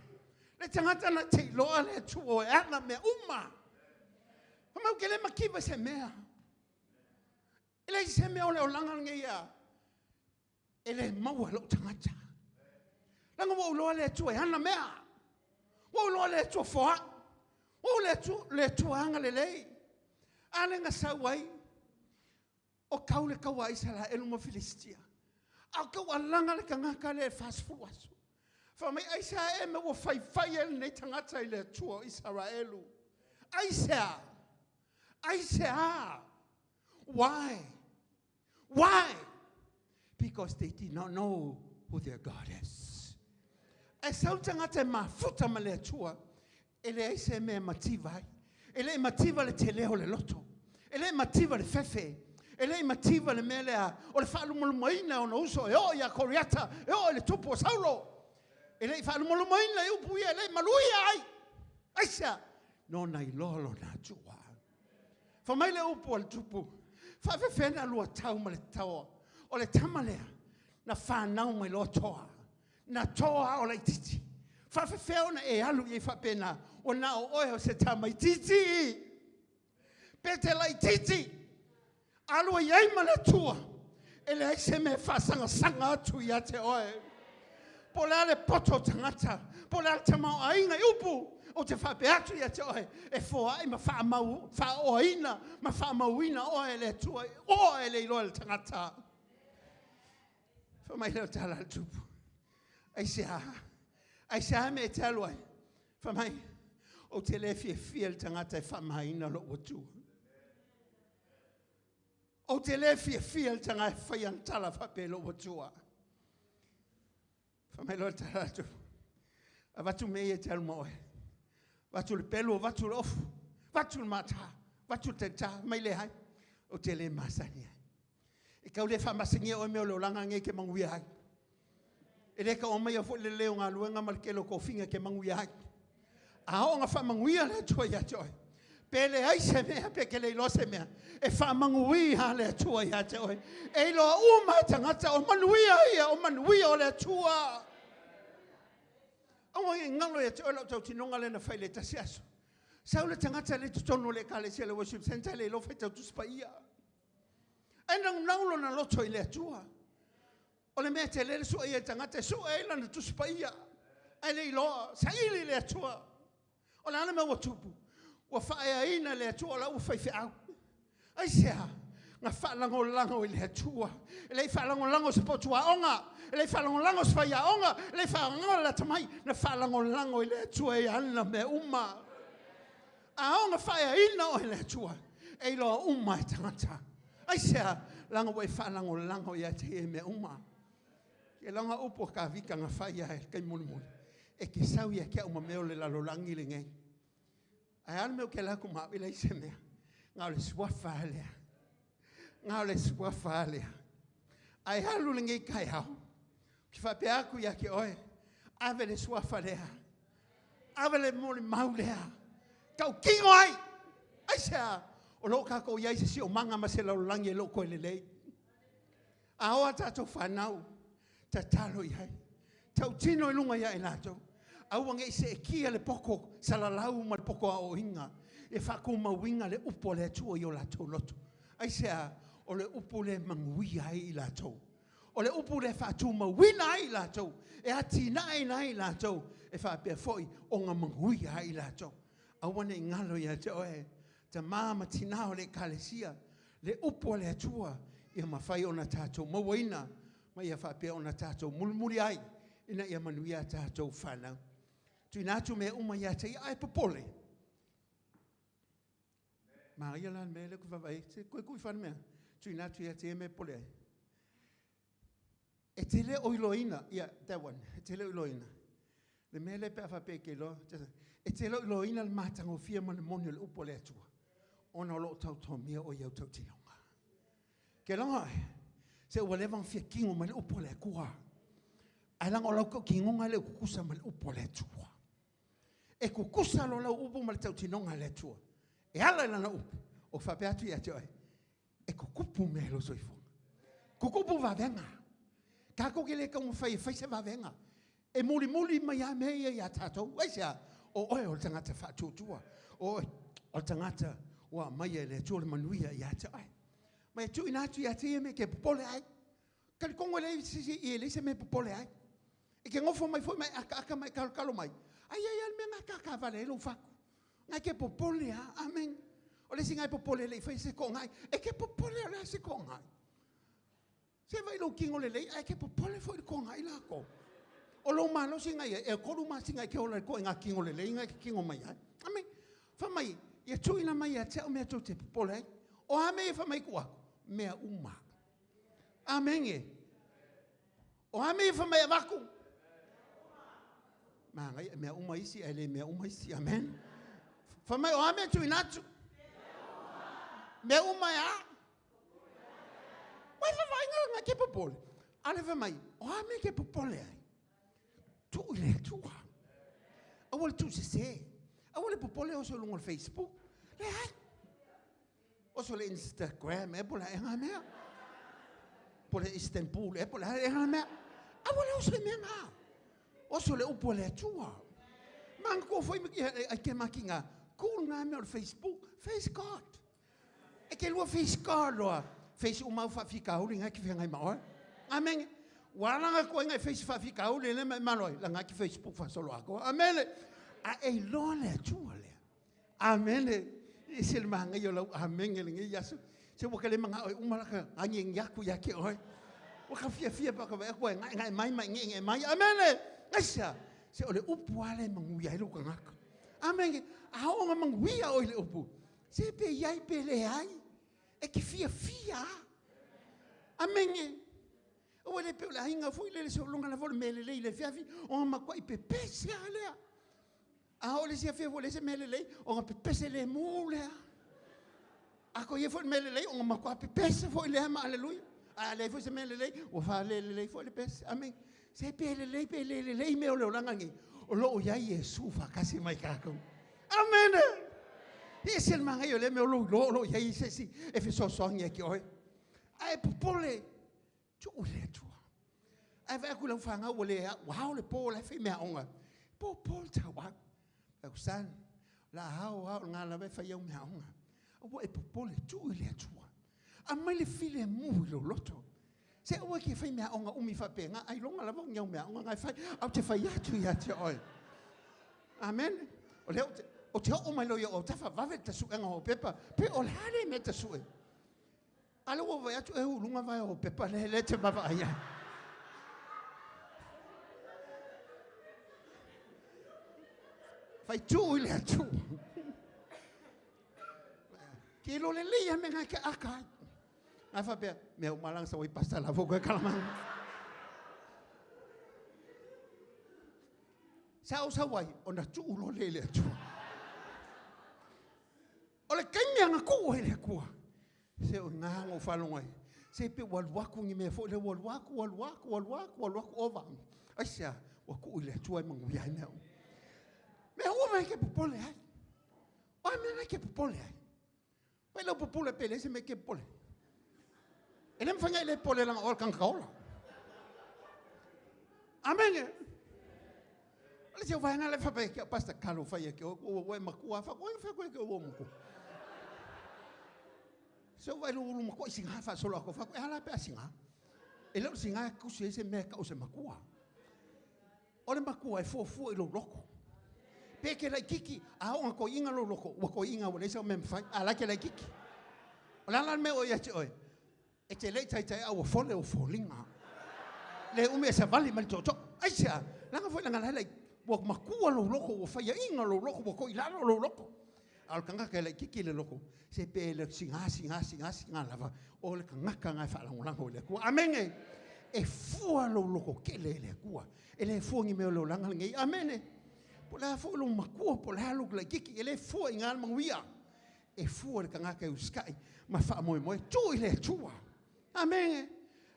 Le tagata na te iloa le Atua e ana mea uma. Fai mai ou te le mativa i se mea. E leai se mea o le olaga lenei a e le maua e lou tagata. Leaga ua ou iloa le Atua e ana mea. Ua ou iloa le Atua foai. Ua ou iloa le Atua agalelei. A lea na sau ai, o tau le taua a Isaraelu ma Filistia, a o taualaga le tagata lea i le 40 aso. Fai mai, aisea ea mea ua faifai ai lenei tagata i le Atua o Isaraelu? Aisea? Aisea? Why? Why? Because they did not know who their God is. Ae sau le tagata e mafuta ma le Atua, e leai se mea e mativa ai. E le i mativa le tele o le loto. E le i mativa le fefe. E le i mativa le mea lea o le faalumalumaina o ona uso e oo ia Koriata, e oo i le tupu o Saulo. E le i faalumalumaina i upu ia, e le i maluia ai. Aisea? Na ona iloa lona Atua. Fai mai le upu a le tupu, faafefea ona lua tau ma le taoa. O le tama lea, na fanau mai loa toa. Na toa a o laitiiti. Faafefea ona e alu i ai faapena, ua na o oe o se tamaitiiti. Pe te laitiiti, alu ai ai ma le Atua, e leai se mea e faasagasaga atu ia te oe. Po o le a le poto o tagata, po o le a le tamaoaiga i upu, ou te faapea atu ia te oe, e foai ma faamau, faaoaina ma faamauina oe e le Atua, oa e le iloa e le tagata. Fai mai lea o tala a le tupu. Aisea? Aisea mea e te alu ai? Fai mai, ou te le fiafia i le tagata e faamaina lou Atua. Ou te le fiafia i le tagata e fai ana tala faapea i lou Atua. Fai mai loa le tala a le tupu, avatu mea ia e te alu ma oe. Avatu le pelu, avatu le ofu, avatu le matā, avatu le taitā, mai leai, ou te le masani ai. E tau le faamasania oe mea o le olaga lenei e te manuia ai. E le tau aumaia foi le lelei o galuega ma le tele o tofiga e te manuia ai. A oo ina faamanuia le Atua ia te oe, pe leai se mea, pe te le iloa se mea, e faamanuia lava le Atua ia te oe. E iloa uma e tagata o manuia ia, o manuia o le Atua. Aua ne i galo ia te oe lau tautinoga lea na fai i le tasi aso. Sau le tagata lea i totonu o le ekalesia i le worship center e le iloa faitau Tusi Paia. Ae naunau lona loto i le Atua. O le mea tele le sue ia i tagata e sue ai lana Tusi Paia. Ae le iloa, saili i le Atua. O le a le mea ua tupu? Ua faaeaina e le Atua o la ua faifeau. Aisea? Na faalagolago i le Atua. E le i faalagolago i se potu aoga, e le i faalagolago i se faiaoga, e le i faalagolago i le atamai, na faalagolago i le Atua e ana mea uma. A oo ina faaeaina oe e le Atua, e iloa uma e tagata. Aisea? Leaga ua e faalagolago ia te ia i mea uma. Kelaga upu a Tavita na fai ai i le taimi mulimuli, e te sau ia te au ma mea o le lalolagi lenei. Ae a le mea ou te alu atu ma au? E leai se mea. Na o le suafa lava lea. Na o le suafa lava lea. Ae alu lenei taeao, ou te faapea atu ia te oe, ave le suafa lea. Ave le molimau lea. Tautino ai. Aisea? O lo o tatou i ai i se siomaga ma se lalolagi e le o toe lelei. A o a tatou fanau, tatalo i ai. Tautino i luga ia i latou. Aua ne i seetia le poto salalau ma le poto aoaoina e faatumauina le upu a le Atua i o latou loto. Aisea? O le upu lea e manuia ai i latou. O le upu lea e faatumauina ai i latou, e atinaeina ai i latou, e faapea foi ona manuia ai i latou. Aua ne i galo ia te oe, tama ma tina o le Ekalesia, le upu a le Atua ia mafai ona tatou mauaina ma ia faapea ona tatou mulimuli ai ina ia manuia a tatou fanau. Tuuina atu mea uma ia te ia, ae popole. Manaia la le mea lea ou te vaavaai ai. Se toe tuu ifo lava le mea. Tuuina atu ia te ia mea e popole ai. E te le o iloaina, yeah, that one, e te le o iloaina le mea lea pe a faapea e te iloa, e te le o iloaina le matagofie ma le moni o le upu a le Atua, ona o lo o tautomia oe i au tautinoga. Ke logo oe, se ua leva ona fia tino mai le upu a le Atua, ae leaga o lau tautinoga e le o tutusa ma le upu a le Atua. E tutusa loa lau upu ma le tautinoga a le Atua, e ala i lana upu, o faapea atu ia te oe, e tutupu mea i lou soifua. Tutupu vavega. Tatou te le taumafai e fai se vavega. E mulimuli mai lava mea ia ia tatou. Aisea? O oe o le tagata faatuatua. O oe o le tagata ua aumaia e le Atua le manuia ia te oe. Ma e tuuina atu ia te ia mea e te popole ai. Talitonu e leai se isi e leai se mea e popole ai. E te nofo mai foi ma e akaaka ma e talotalo mai, ae i ai lava le mea lena e tatavale ai lou fatu. Na e te popole lava. Amene. O le isi na e popole e le i faia se toonai. E te popole o le a se toonai? Se vaai i lou tino lelei ae e te popole foi i le toonai latou. O lou malosi na i ai, e 3 masina e te ola i le ituaiga tino lelei na e te tino mai ai. Amene. Fai mai, ia tuuina mai ia te au mea tou te popole ai. O a mea ia fai mai e tuu atu? Mea uma. Amene. O a mea ia fai mai e avatu? Manaia, mea uma isi ae le mea uma isi. Amen. Fai mai, o a mea e tuuina atu? Mea uma e a? Uai, vavaaiga na ke popole. Ale fai mai, o a mea ke popole ai? Tuu i le Atua. Aua le tuusese. Aua le popole oso i luga o le Facebook. Leai. Oso le Instagram ea po o le a ea na mea. Po o le Istanbul ea po o le a ea na mea. Aua le oso i mea na. Oso le upu a le Atua. Manatua foi ai ke makinga, tuu lena mea o le Facebook, face God. E te lua face God loa, face uma au faafitauli na e te feagai ma oe. Amene. Ua ala na koe ngai face faafitauli le ma e malo ai, langa ki Facebook faasolo atoa. Amene. A e iloa le Atua lea. Amene. E ese le manaia o lau amene lenei aso. Se ua ka le manao e uma laka agiagi atu ia te oe. Ua ka fiafia pa ka vaai atu ua e gaegae mai ma e nge'eŋe'e mai. Amene. Aisea? Se o le upu lava lea e manuia ai lou tagata. Amene. A oo ina manuia oe i le upu, se pe i ai pe leai, e te fiafia lava. Amene. Aua le pei o le aiga foi lele sologa lava o le mea lelei i le afiafi, ona matuai pepese lava lea. A oo le isi afiafi ua leai se mea lelei, ona pepese lemu lea. A toe i ai foi le mea lelei, ona matua pepese foi lea ma aleluia. Ae a leai foi se mea lelei, ua faalelelei foi le pese. Amene. Se pe lelei pe le lelei mea o le olaga lenei, o lo o i ai Iesu faatasi ma i tatou. Amene. E ese le manaia o lea mea o lou iloa o lo o i ai se isi e fesoasoani ia te oe. Ae popole, tuu i le Atua. Ae vaai atu i lau fanau ua le ua ao le po la e fai meaaoga. Po po le tauau. Fai atu, son, o le a ao lava o lena lava e fai au meaaoga. Aua e popole, tuu i le Atua. Aumai le filemu i lou loto. Se aua e te fai meaaoga umi faapena, ailoga lava o ni au meaaoga na e fai, ae ou te fai atu ia te oe. Amen. O lea ou te oo mai loa i ou autafa, vave le tasuega o pepa, pe o le a lea mea e tasue. A lea ua vaai atu e ulu luga vae o pepa lea lea te vaavaai ai. Fai tuu i le Atua. Ke iloa lelei lava mea na e aka ai. Ngai faapea, mea uma langa sa oi pasta la fo koe kalamanga. Sa o sau ai, ona tuu loa lea i le Atua. O le taimi lava na tuu ai i le Atua, se o ina na ou faalogo ai, se pei ua alu atu ni mea foi lea, ua alu atu, ua alu atu, ua alu atu, ua alu atu, ova. Aisea? Ua tuu i le Atua e manuia ai mea uma. Mea uma e te popole ai. O a mea na e te popole ai? Pai lau pupula pe leai se mea e te popole. E le mafai ona e le popole leaga o oe o le tagata ola. Amene. O le isi au vaega lea faapea ke au pastor talofa ia ke oe ua e matua fa koe fa koe ke ua matua. Se ua lu ulu matua i singa faasolo atu fa koe ala pe a singa. E le o le singa e tusi ai se mea e tau o se matua. O le matua e fuafua i lou loto. Pe ke laititi, a oo ina toeaina lou loto, ua toeaina ua leai sau mea e mafai, a la e te laititi. O le a la le mea o ia te oe? E te le i taitai a ua fole ou foliga. Le umi e savali mai le tootoo. Aisea? Leaga foi leaga la e lai, ua matua lou loto, ua faiaina lou loto, ua toilalo lou loto. A o le tagata e laititi le loto, se pe le siga, siga, siga, siga lava, o le tagata lena e faalagolago i le Atua. Amene! E fua lou lototele e le Atua. E le fua ni mea o le olaga lenei. Amene! Po o le a foi lou matua, po o le a lou laititi, e le fua i ina le manuia. E fua i le tagata e usitai ma faamoemoe, tuu i le Atua. Amene!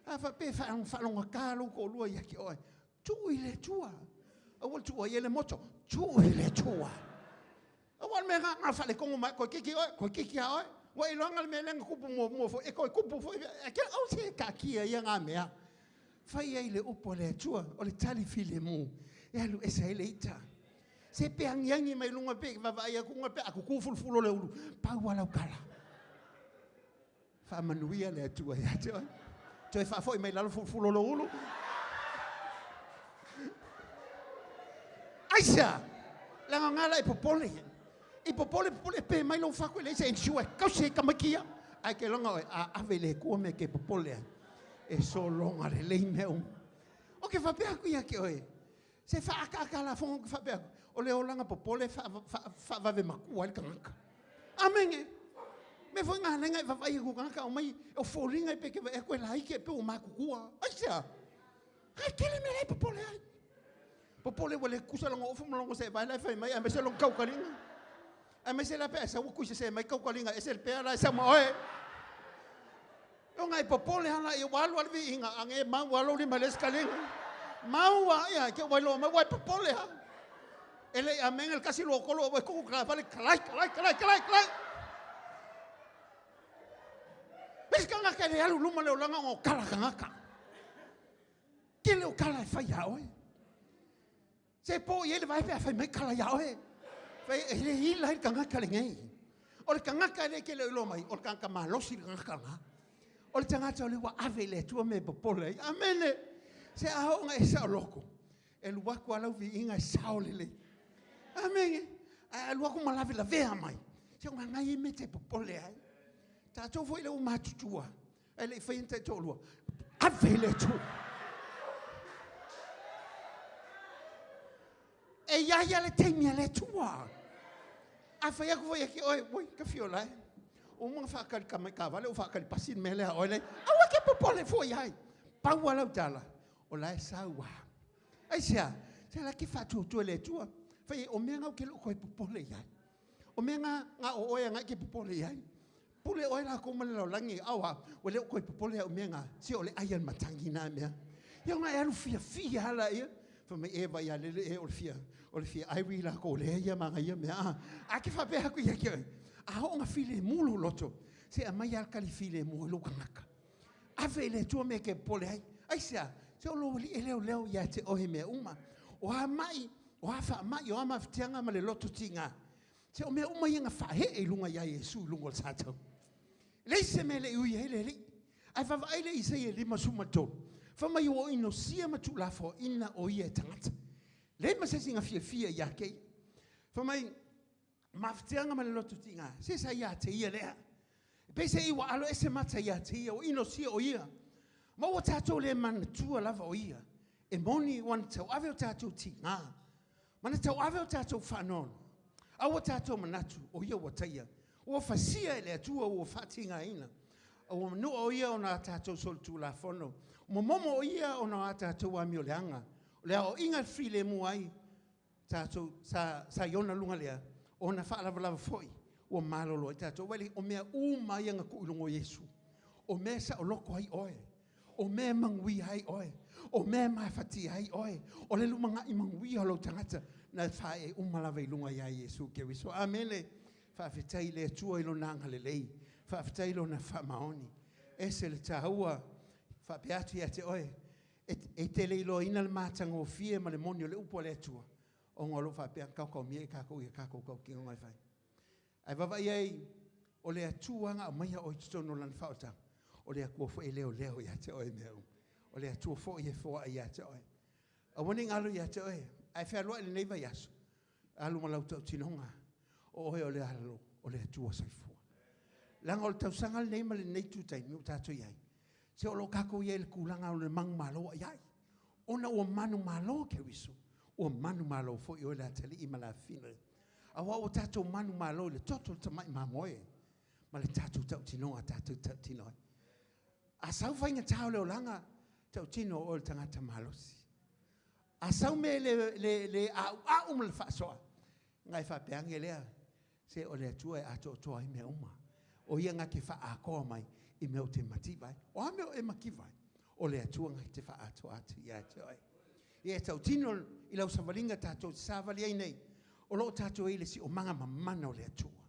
A faapea e faalogogata lou toalua ia te oe, tuu i le Atua. Aua le tuua ia le moto, tuu i le Atua. Aua o le mea lena, na o le faaletonu mai, toeitiiti oe, toeitiiti lava oe. Ua e iloaina le mea lea na tupu muamua foi, e toe tupu foi. E te, aua se taatia ia na mea. Fai ai le upu a le Atua, o le tali filemu e alu ese ai le ita. Se pe agiagi mai luga pe vaavaai atu uga pe a tutu fulufulu o le ulu, pau lava lau tala. Faamanuia le Atua ia te oe. Toe faafoi mai lalo fulufulu o lou ulu. Aisea? Leaga na la e popole. I popole popole pe mai lou fatu e leai se insure e tausi ai tamaiti ia. Ae ke loga oe a ave i le Atua mea e te popole ai. E sologa lelei mea uma. Ou te faapea atu ia te oe, se faaataata lafoga ou te faapea atu, o le olaga popole e faavave matua ai le tagata. Amene. Mea foi na ala ai ona e vaavaai atu i tagata aumai, o foliga pe te vaai atu e laiti ae pei ua matutua. Aisea? Ai tele mea la e popole ai. Popole ua le tutusa lona ofu ma lona seevae la e fai mai, aemaise lona tautaliga. Aemaise la pe a sau ua tuisese mai tautaliga ese le pea la e sau ma oe. Ona e popole lava ia ua alu lava le viiga, a ne mau lava lou lima i le isi taliga. Mau lava, ia, te ua iloa mai, ua e popole lava. E le i amene le 1, 2, 3, ua tutu taavale, kalai, kalai, kalai, kalai, kalai. Isi tagata e le alu luma le olaga ona o tala tagata. Tele o tala e fai ia oe. Se po i ai le vae pe a fai mai tala ia oe. Fai e le ila ai le tagata lenei. O le tagata e le ke le iloa mai, o le tagata malosi le tagata lena. O le tagata o le ua ave i le Atua me popole ai. Amene. Se a oo ina e saoloko, e alu atu lava lau viiga e sao lelei. Amene. Ae alu atu ma lavelavea mai. Se o nai mea te popole ai. Tatou foi le ua matutua, ae le i faia ni taitoalua, ave i le Atua. E i ai lava le taimi a le Atua. A fai atu foi ia te oe, oi, ka fio lae. Ua uma ona faatali tamai taavale, ua faatali pasi le mea lea a oe le. Aua e te popole fua i ai. Pau lava lau tala, o la e sau lava. Aisea? Se la ke faatuatua i le Atua. Fai ai, o mea na ou te le o toe popole i ai. O mea na, na o oe agai ke popole i ai. Pule oe lakou ma le lalolagi, aua, ua le o toe popole au i mea na, se o le ai a le matagi na mea. Ia ona e alu fiafia lava laia, fai mai, e vaai a lele e o le fia, o le fia Irie lakou lea ia ma ana ia mea, a. A ke faapea atu ia te oe, a oo ina filemu lou loto, se aumai lava le tali filemu i lou tagata. Ave i le Atua mea e te popole ai. Aisea? Se o lou alii e leoleo ia te oe i mea uma. O a mai, o a faamai, o a mafatiaga ma le loto tiga, Se o mea uma ia na faaee i luga ia Iesu i luga o le satau. E leai se mea e le i ui ai le Alii. Ae vaavaai le Isaia 53, fai mai ua inosia ma tuulafoaiina o ia e tagata. Leai ma se isi na fiafia ia te ia. Fai mai, mafatiaga ma le loto tiga, se sa ia te ia lea. E pei se i ua alo ese mata ia te ia, ua inosia o ia. Ma ua tatou le manatua lava o ia. E moni ua na tauave o tatou tiga, ma na tauave o tatou faanoanoa. A ua tatou manatu, o ia ua taia, ua fasia e le Atua, ua faatigaina. A ua manua o ia ona a tatou solitulafono, ua momomo o ia ona o a tatou amioleaga. O le aoaiga e filemu ai, tatou, sa, sa i ona luga lea, ona faalavalava foi, ua malolo ai tatou. Vaai, o mea uma ia na tuu i luga o Iesu. O mea e saoloko ai oe. O mea e manuia ai oe. O mea e mafatia ai oe. O le lumanai manuia o lou tagata, na faaee uma lava i luga ia Iesu Keriso. Amene. Faafetai i le Atua i Lona agalelei. Faafetai i Lona faamaoni. Ese le taua, faapea atu ia te oe, e te le iloaina le matagofie ma le moni o le upu a le Atua, ona o lo o faapea ona taotaomia i tatou i a tatou tautinoga e fai. Ae vaavaai ai, o le Atua na aumaia oe i totonu o Lana faaolataga, o le Atua foi e leoleo ia te oe i mea uma. O le Atua foi e foai ia te oe. Aua ne i galo ia te oe, ae fealuai lenei vaiaso, alu ma lau tautinoga, o oe o le alo o le Atua soifua. Leaga o le tausaga lenei ma lenei itu taimi ua tatou i ai, se o lo o tatou i ai i le tulaga o le manumalo ai ai. Ona ua manumalo Keriso, ua manumalo foi oe le atalii ma le afafine. Aua ua tatou manumalo i le toto o le tamai mamoe ma le tatou tautinoga tatou tautino ai. A sau faigata o le olaga, tautino o oe o le tagata malosi. A sau mea le, le, le a'ua'u ma le faasoa, na e faapea ane lea, se o le Atua e atoatoa ai mea uma. O ia na te faaatoa mai i mea ou te mativa ai. O a mea o e mativa ai? O le Atua na te faaatoa atu ia te oe. Ia e tautino i lau savaliga tatou te savali ai nei, o lo o tatou i ai le siomaga mamana o le Atua.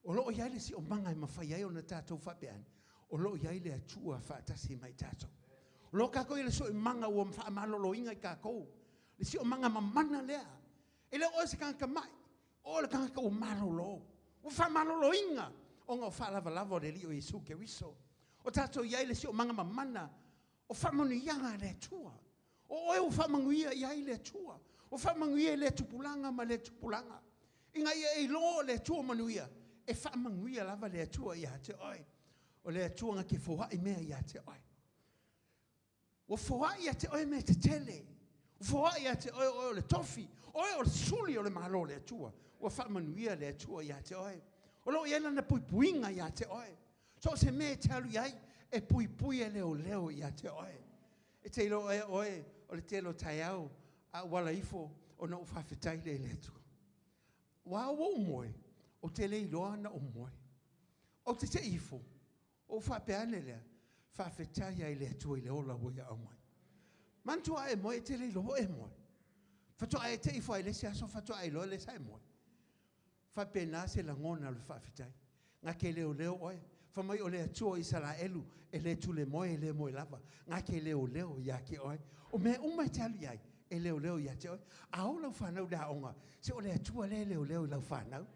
O lo o i ai le siomaga e mafai ai ona tatou faapea ane, o lo o i ai le Atua faatasi ma i tatou. O lo o kākou i le sioimaga ua faamaloloina i kākou. Le sioimaga mamana lea. E le o oe se tagata mai, o oe le tagata ua malolo. Ua faamaloloina ona o faalavalava o le Alii o Iesu Keriso. O tatou i ai le sioimaga mamana o faamanuiaga a le Atua. O oe ua faamanuia i ai le Atua. Ua faamanuia i lea tupulaga ma lea tupulaga. Ina ia e iloa o le Atua manuia, e faamanuia lava le Atua ia te oe. O le Atua na te foai mea ia te oe. Ua foai ia te oe mea tetele. Ua foai ia te oe o oe o le tofi, o oe o le suli o le Malo o le Atua. Ua faamanuia le Atua ia te oe. O lo o i ai lana puipuiga ia te oe. So o se mea e te alu i ai, e puipui e leoleo ia te oe. E te iloa ea oe o le tele o taeao a ou ala ifo ona ou faafetai lea i le Atua. Aua ua ou moe, ou te le iloa ona ou moe. Ou te te i ifo, ou faapea ane lea, faafetai lava i le Atua i le ola ua ia aumai. Manatua a e moe e te le iloa foi e moe. Faatoa e te ifo lava i le isi aso faatoa e iloa lea sa e moe. Faapena se lagona o le faafetai. Na te leoleo oe. Fai mai o le Atua o Isaraelu e le tulemoe e le moe lava. Na te leoleo ia te oe. O mea uma e te alu i ai, e leoleo ia te oe. A o lau fanau i le aoga, se o le Atua lea e leoleo i lau fanau.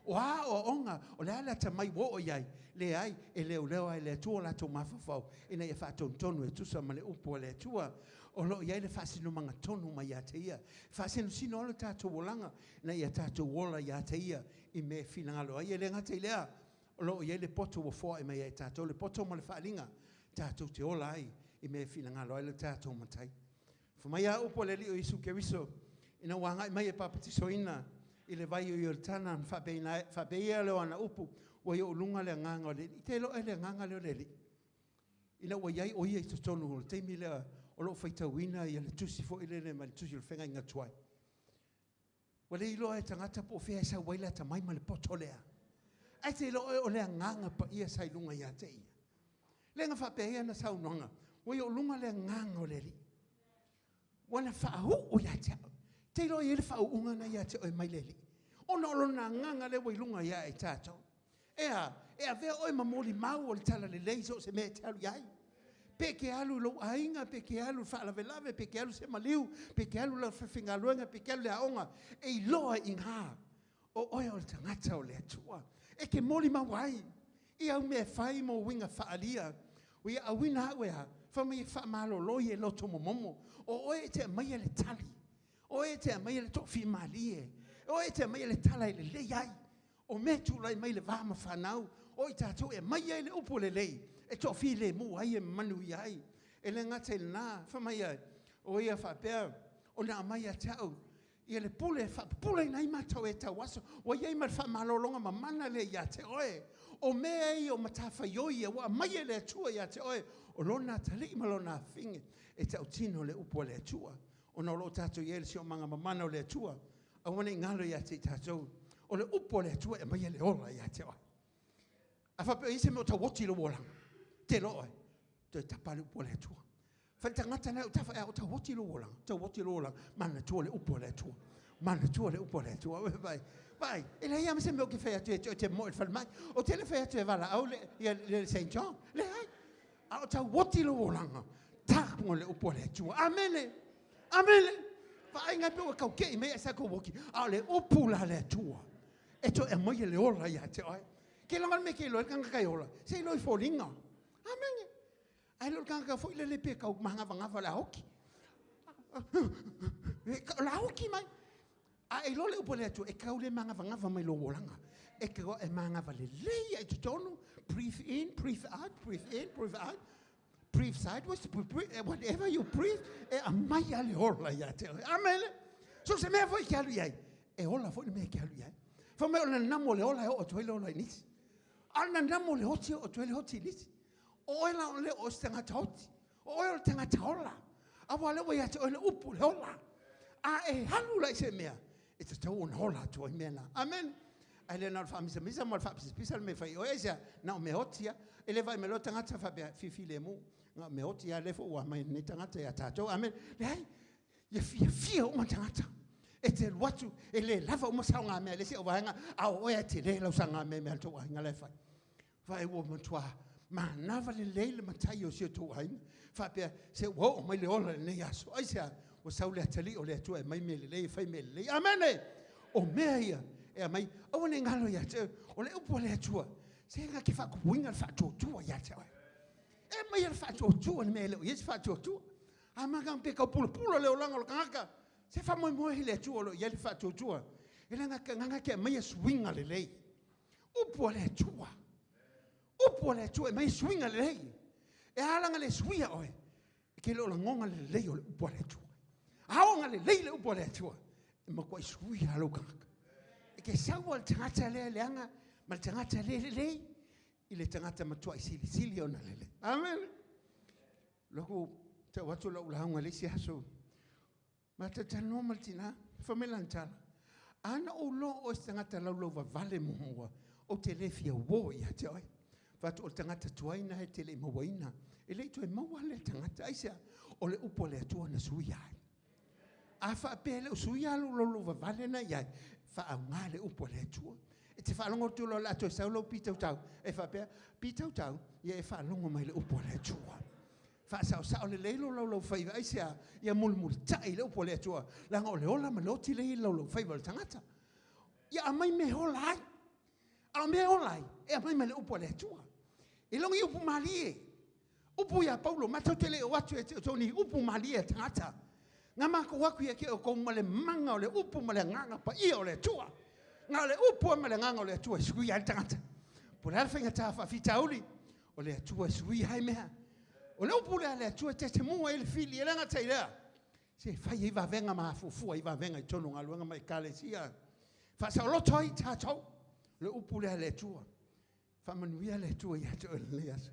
O a aoaoga, o le a le atamai ua oo i ai, leai, e leoleo lava e le Atua o latou mafaufau ina ia faatonutonu e tusa ma le upu a le Atua. O lo o i ai le faasinomaga tonu mai ia te Ia. E faasinosino ai lo tatou olaga ina ia tatou ola ia te Ia i mea e finagalo ai. E le gata i lea, o lo o i ai le poto ua foai mai ia i tatou, le poto ma le faaaliga tatou te ola ai i mea e finagalo ai lo tatou Matai. Fai mai a upu a le Alii o Iesu Keriso, ina ua agai mai e papatisoina i le vai o Ioritana, ona faapea lea o ana upu, ua i ou luga le agaga o le Alii. E te iloa ea le agaga lea o le Alii? Ina ua i ai o ia i totonu o le taimi lea o lo o faitauina le tusi foi lele mai le tusi o le feagaiga tuai. Ua le iloa e tagata po o fea e sau ai le atamai ma le poto lea. Ae te iloa oe o le agaga paia sa i luga ia te ia. Lea na faapea ai ana saunoaga, ua i ou luga le agaga o le Alii. Ua na faauu ia te au. Te iloa e i ai le faauuga na ia te oe mai le Alii. Ona o lona agaga lea ua i luga ia i tatou. E a, e avea oe ma molimau o le talalelei so o se mea e te alu i ai. Pe e te alu i lou aiga, pe e te alu i le faalavelave, pe e te alu i se maliu, pe e te alu i lau falefaigaluega, pe e te alu i le aoga, e iloa i ina o oe o le tagata o le Atua. E te molimau ai i au mea e fai ma ou uiga faaalia. Ua ia auina au e a? Fai mai e faamalolo i e loto momomo. O oe e te aumaia le tali. O oe e te aumaia le toafimalie. O oe e te aumaia le tala e lelei ai. O mea e tulai mai i le va ma fanau, o i tatou e aumai ai le upu lelei e toafilemu ai e manuia ai. E le gata i lena, fai mai ai, o ia faapea ona aumai ia te au ia le pule e faapupulaina ai matou e tauaso, ua i ai ma le faamalologa mamana lea ia te oe. O mea ia o matafaioi ia ua aumai e le Atua ia te oe, o lona atalii ma lona afafine e tautino le upu a le Atua. Ona o lo o tatou i ai i le siosiomaga mamana o le Atua, Aua ne i galo ia te i tatou, o le upu a le Atua e aumaia le ola ia te oe. A faapea o i ai se mea o tauoti i lou olaga, te iloa oe, toe tapa le upu a le Atua. Fai le tagata lea o tafa ea o tauoti i lou olaga, tauoti i lou olaga, manatua le upu a le Atua. Manatua le upu a le Atua. Vaai, vaai, e leai lava ma se mea ou te fai atu e te moe i le falemai. Ou te le fai atu e valaau le, ia, le St. John. Leai. A o tauoti lou olaga, tago le upu a le Atua. Amene. Amene. Vaai pe ua tau kei mai ai sa kou oki. A o le upu la le Atua. E toe aumaia le ola ia te oe. Ke laga le mea ke iloa ai le tagata e ola, se iloa i foliga. Amene. Ae le o le tagata foi lele pe tau magavagava o le a oti. O le a oti mai. A e iloa le upu a le Atua, e tau le magavagava mai lou olaga. E te e magava lelei ai totonu, breathe in, breathe out, breathe in, breathe out, breathe sideways, breathe, whatever you breathe, e aumai a le ola ia te oe. Amene. So se mea foi e te alu i ai, e ola foi le mea e te alu i ai. Fai mai o le nanamu o le ola e oo atu ai le ola i nisi. A o le nanamu o le oti e oo atu ai le oti i nisi. O oe la o le o se tagata oti. O oe o le tagata ola. Aua lea ua ia te oe le upu le ola. A e alu la i se mea, e tatau ona ola atu ai mea na. Amen. Ae le na o le faamisamisa ma le faapisapisa le mea fai oe aisea, na o mea oti lava. E le vaai mai loa tagata faapea, filemu, na o mea oti lava lea foi ua aumai e lenei tagata ia tatou. Amen. Leai, ia fiafia uma tagata. E te alu atu, e le lava uma saogamea a le isi au vaega, a o oe e tele lau saogamea i mea a le tou aiga la e fai. Vaai ua matua Manava lelei le matai o si o outou aiga, faapea, se ua oo mai le ola i lenei aso. Aisea? Ua sau le atalii o le Atua e aumai mea lelei e fai mea lelei. Amene! O mea ia e aumai, aua ne i galo ia te oe, o le upu a le Atua, se na te faatupuina le faatuatua ia te oe. E aumai le faatuatua i le mea e le o i ai se faatuatua. A mata pe taupulapula le olaga o le tagata, se faamoemoe i le Atua o lo o i ai le faatuatua. E leaga na te aumaia suiga lelei. Upu a le Atua, upu a le Atua e aumai suiga lelei. E ala la ona le suia oe, e te le o lagona le lelei o le upu a le Atua. A oo ina lelei le upu a le Atua, e matuai suia lava lou tagata. E te sau lava i le tagata lea leaga ma le tagata le lelei i le tagata matuai silisili ona lelei. Amene. Lotu tau atu lau lauga i le isi aso, ma talatalanoa ma le tina, fai mai lana tala, a na ou iloa o oe o se tagata laulauvavale muamua, ou te le fia uo ia te oe. Fai atu o le tagata tuai lena e te le i mauaina. E le i toe maua lea tagata. Aisea? O le upu a le Atua na suia ai. A faapea e le o suia lou laulauvavale na e i ai, faaaoga le upu a le Atua. E te faalogo atu loa o le a toe sau lau pitautau, e faapea, pitautau, ia e faalogo mai i le upu a le Atua. Faasaosao lelei lou laulaufaiva. Aisea? Ia mulimulitai le upu a le Atua, leaga o le ola ma le oti lea e i le laulaufaiva o le tagata. Ia aumai mea e ola ai. A o mea e ola ai, e aumai mai le upu a le Atua. E le o ni upu malie. Upu ia Paulo, matou te le o atu ia te outou ni upu malie a tagata. Na matou atu ia te outou ma le mana o le upu ma le agaga paia o le Atua. Na o le upu lava ma le agaga o le Atua e suia ai le tagata. Po o le a le faigata o faafitauli, o le Atua e suia ai mea. O le upu lea a le Atua e tetemua ai le fili, e le gata i lea, se e fai ai vavega ma afuafua ai vavega i totonu o galuega ma ekalesia. Faasaoloto ai tatou, le upu lea a le Atua. Faamanuia le Atua ia te oe i lenei aso.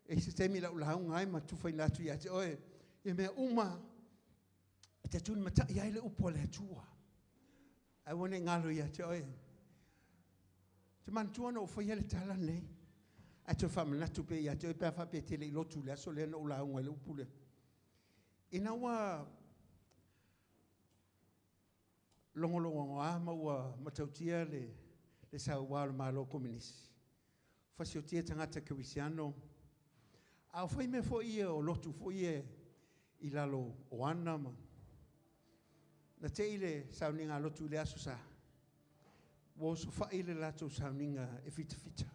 E i ai se taimi o le a ou lauga ai ma tufaina atu ia te oe i mea uma e te tulimatai ai le upu a le Atua. Aua ne i galo ia te oe. Ou te manatua na ou faia le tala lenei, ae toe faamanatu pea ia te oe pe a faapea e te le i lotu i le aso lea na ou lauga ai i le upu lea. Ina ua logologoa ma ua matautia le saua o le Malo Komenisi, fasiotia tagata kerisiano, a o fai mea foi ia o lotu foi ia i lalo o ana ma na te i le sauniga a lotu i le Aso Sa, ua osofai le latou sauniga e fitafita.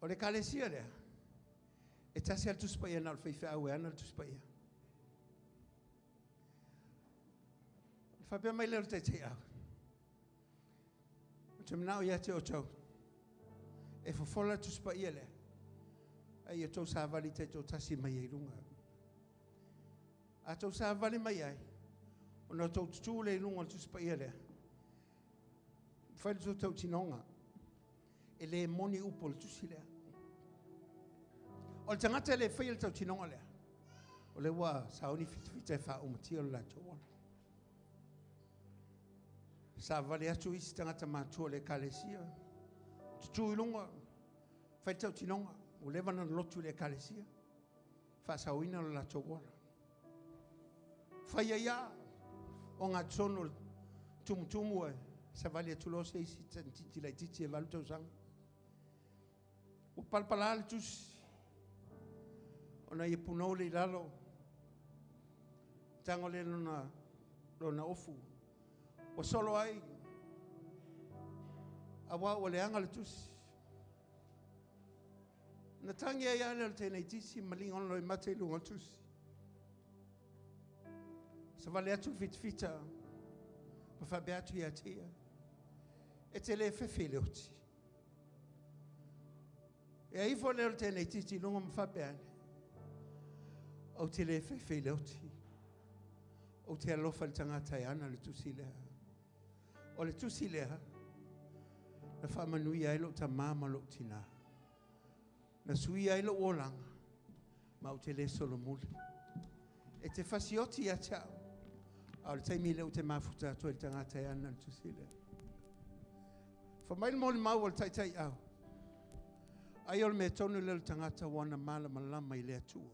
O le ekalesia lea, e tasi lava le Tusi Paia na o le faifeau e ana le Tusi Paia. Ona faapea mai lea o le taitaiau, ou te manao ia te outou, e fofola le Tusi Paia lea, a ia outou savali taitoatasi mai ai i luga. A outou savali mai ai, ona outou tutu lea i luga o le Tusi Paia lea, fai le tou tautinoga, e le moni upu o le tusi lea. O le tagata e le faia le tautinoga lea, o lea ua sauni fitafita e faaumatia lo latou ola. Savavali atu isi tagata matutua o le ekalesia, tutu i luga, fai le tautinoga, ua leva ona lotu i le ekalesia, faasaoina lo latou ola. Fai ai lava ogatotonu o le tumutumu ae savali atu loa se isi tamaitiiti laitiiti e 8 tausaga. Ua palapala le tusi, ona ia punou lea i lalo, tago lea i lona ofu, ua solo ai, aua ua leaga le tusi. Ona tagi ai lava lea o le teineitiiti ma ligo lona loimata i luga o le tusi. Savali atu le fitafita ma faapea atu ia te ia, e te le fefe i le oti. Ea ifo lea o le teineitiiti i luga ma faapea ane, ou te le fefe i le oti. Ou te alofa i le tagata e ana le tusi lea. O le tusi lea na faamanuia ai lou tama ma lou tinā. Na suia ai lou olaga, ma ou te le solomuli. E te fasioti ia te au, a o le taimi lea ou te mafuta atu ai i le tagata e ana le tusi lea. Fai mai le molimau a le taitaiau, ai o le mea tonu lea o le tagata ua na malamalama i le Atua.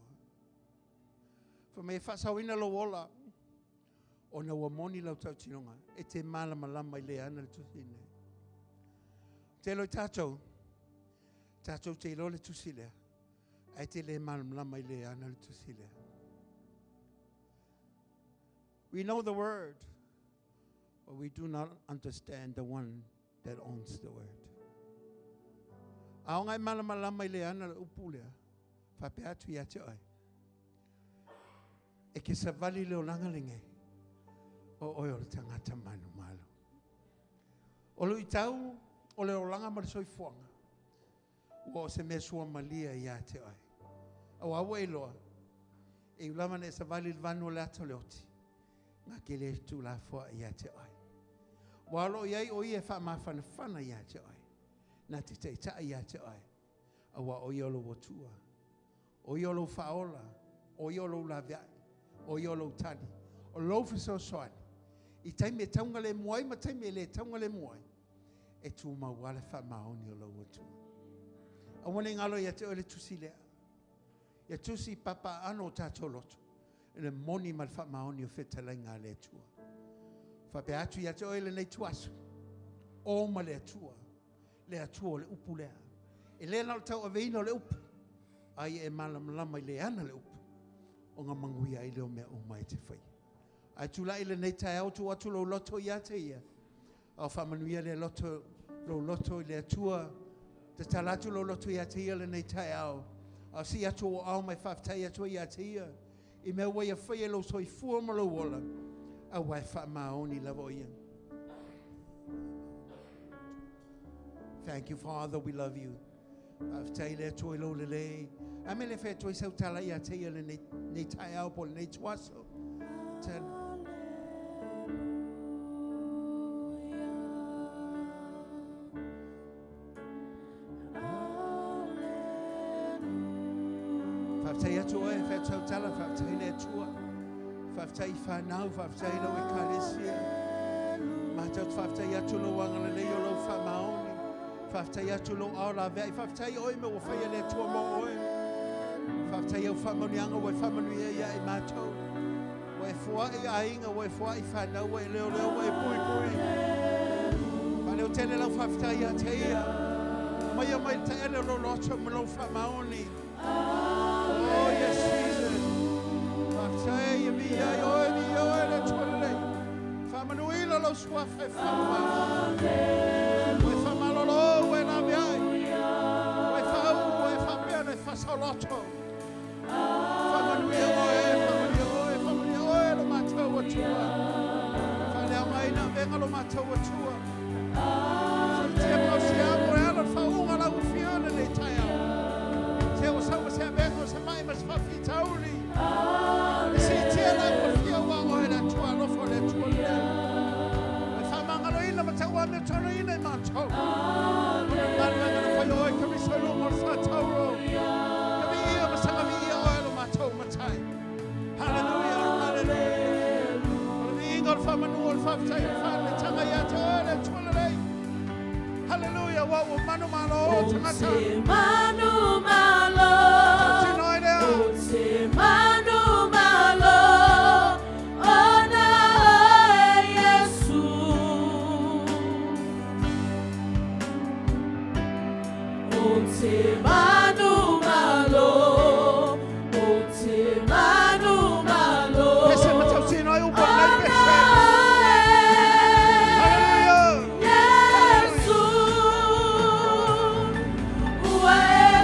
Fai mai e faasaoina lou ola, ona ua moni lau tautinoga, e te malamalama i le ana le tusi lenei. Tele o tatou, Tatou te iloa le tusi lea, ae te le malamalama i le ana le tusi lea. We know the word, but we do not understand the one that owns the word. A o ngai malamalama i le ana le upu lea, faapea atu ia te oe. E ke savali le olaga lenei, o oe o le tagata manumalo. O luitau o le olaga ma le soifuaga, ua o se mea suamalie ia te oe. Auā ua e iloa, e iu lava ina e savali i le vanu o le ata o le oti, na te le tuulafoai ia te oe. Aua o lo o i ai o Ia e faamafanafana ia te oe, na te taitai ia te oe, auā o Ia o lou Atua, o Ia o lou Faaola, o Ia o lou laveai, o Ia o lou tali, o lou fesoasoani i taimi e taugalemu ai ma taimi e le taugalemu ai, e tumau lava le faamaoni o lou Atua. Aua ne i galo ia te oe le tusi lea. Ia tusi papaaano o tatou loto i le moni ma le faamaoni o fetalaiga a le Atua. Faapea atu ia te oe lenei ituaso, o ma le Atua, le Atua o le upu lea. E le na o le tauaveina o le upu, a ia e malamalama i le ana le upu, ona manuia ai lea o mea uma e te faia. Ae tulai lenei taeao, tuu atu lou loto ia te Ia, a o faamanuia lea loto, lou loto i le Atua. Tatala atu lou loto ia te Ia lenei taeao, a o sii atu ou aao ma e faafetai atu ai ia te Ia i mea ua Ia faia i lou soifua ma lou ola, aua e faamaoni lava o Ia. Thank you, Father, we love you. Faafetai le Atua i lou lelei. A me le fai atu ai sau tala ia te ia lenei, nei taeao po o lenei ituaso. Tala. Faafetai atu oe, fai atu sau tala, faafetai le Atua. Faafetai i whanau, faafetai i lau ekalesia. Mātou te faafetai atu lou agalelei o lou faamaoni. Faafetai atu lou ao laveai. Faafetai oe mea ua faia le Atua mo oe. Faafetai au faamanuiaga ua e faamanuia ia i mātou. Ua e foai aiga, ua e foai whanau, ua e leoleo, ua e puipui. Whaleo tele lau faafetai ia te ia. Mai mai le taele o lou loto ma lou faamaoni. Oh, yes, Jesus. Faafetai ia mi ai oe, mi oe le Atua lelei. Faamanuina lou suafa e faamama. Ua e faamalolo, ua e lave ai. Ua e faauu, ua e faapea na e faasaoloto. Faamanuia oe, faamanuia oe, faamanuia oe lo matou Atua. Faaleaogaina avega lo matou Atua. Siitia ma osiamu e ala le faauuga lau afio lenei taeao. Se ua sau ma se avega o se mai ma se faafitauli. E siitia lau afio ua oe le Atua alofa o le Atua lelei. E faamagaloina ma tauamiotonuina i matou. O le galuega na fai oe Keriso i luga o le faatauro. Ia viia ma saga viia oe lo matou matai. Hallelujah, hallelujah. O le viiga o le faamanu o le faafetai o le faaleletaga ia te oe le Atua lelei. Hallelujah, ua ua manu malo o tagata. O te manu malo. Tino ai lea. O te manu malo. Ona oe Iesu. O te manu malo. O te manu malo. Pese ma tautino ai upu o lenei Ona pese. oe Hallelujah. Iesu. Ua e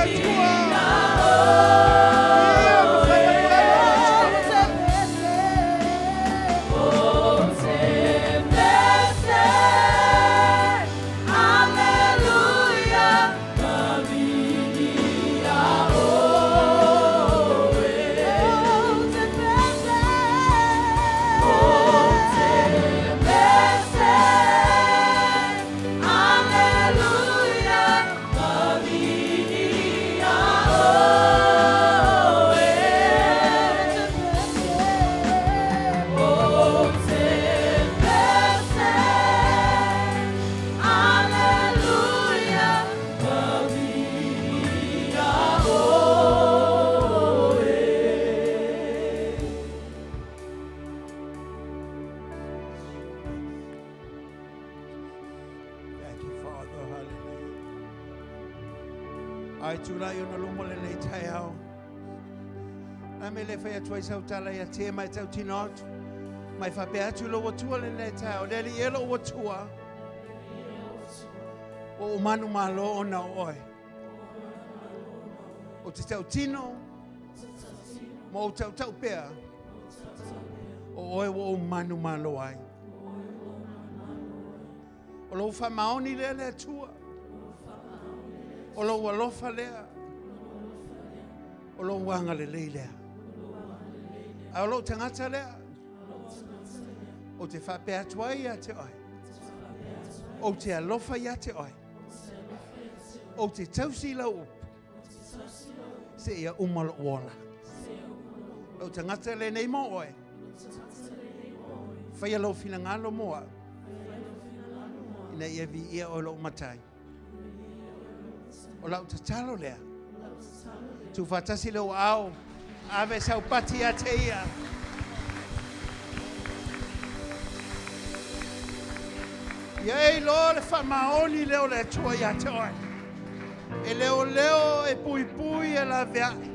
Atua. Ia ma faamanuiaina le Atua. Thank you, Father. Hallelujah. Ai tūlai ona luma lenei taeao. Na me le whai atu ai sau tala ia te mai tau tino atu. Mai whapea atu lo watua lenei taeao. Le ali e lo watua. O o manu malo ona o oe. O te tau tino. Ma o tau tau pea. O oe ua ou manumalo ai. O lou faamaoni lea le Atua. O lou alofa lea. O lou agalelei lea. A o lou tagata lea. Ou te faapea atu ai ia te oe. Ou te alofa ia te oe. Ou te tausi lau upu. Seia uma lou ola. Lou tagata lenei mo oe. Faia lou finagalo mo au. Ina ia viia oe lou matai. O lau tatalo lea. Tuufaatasi lou aao. Ave sau pati ia te ia. Ia e iloa le faamaoni lea o le Atua ia te oe. E leoleo, e puipui, e laveai,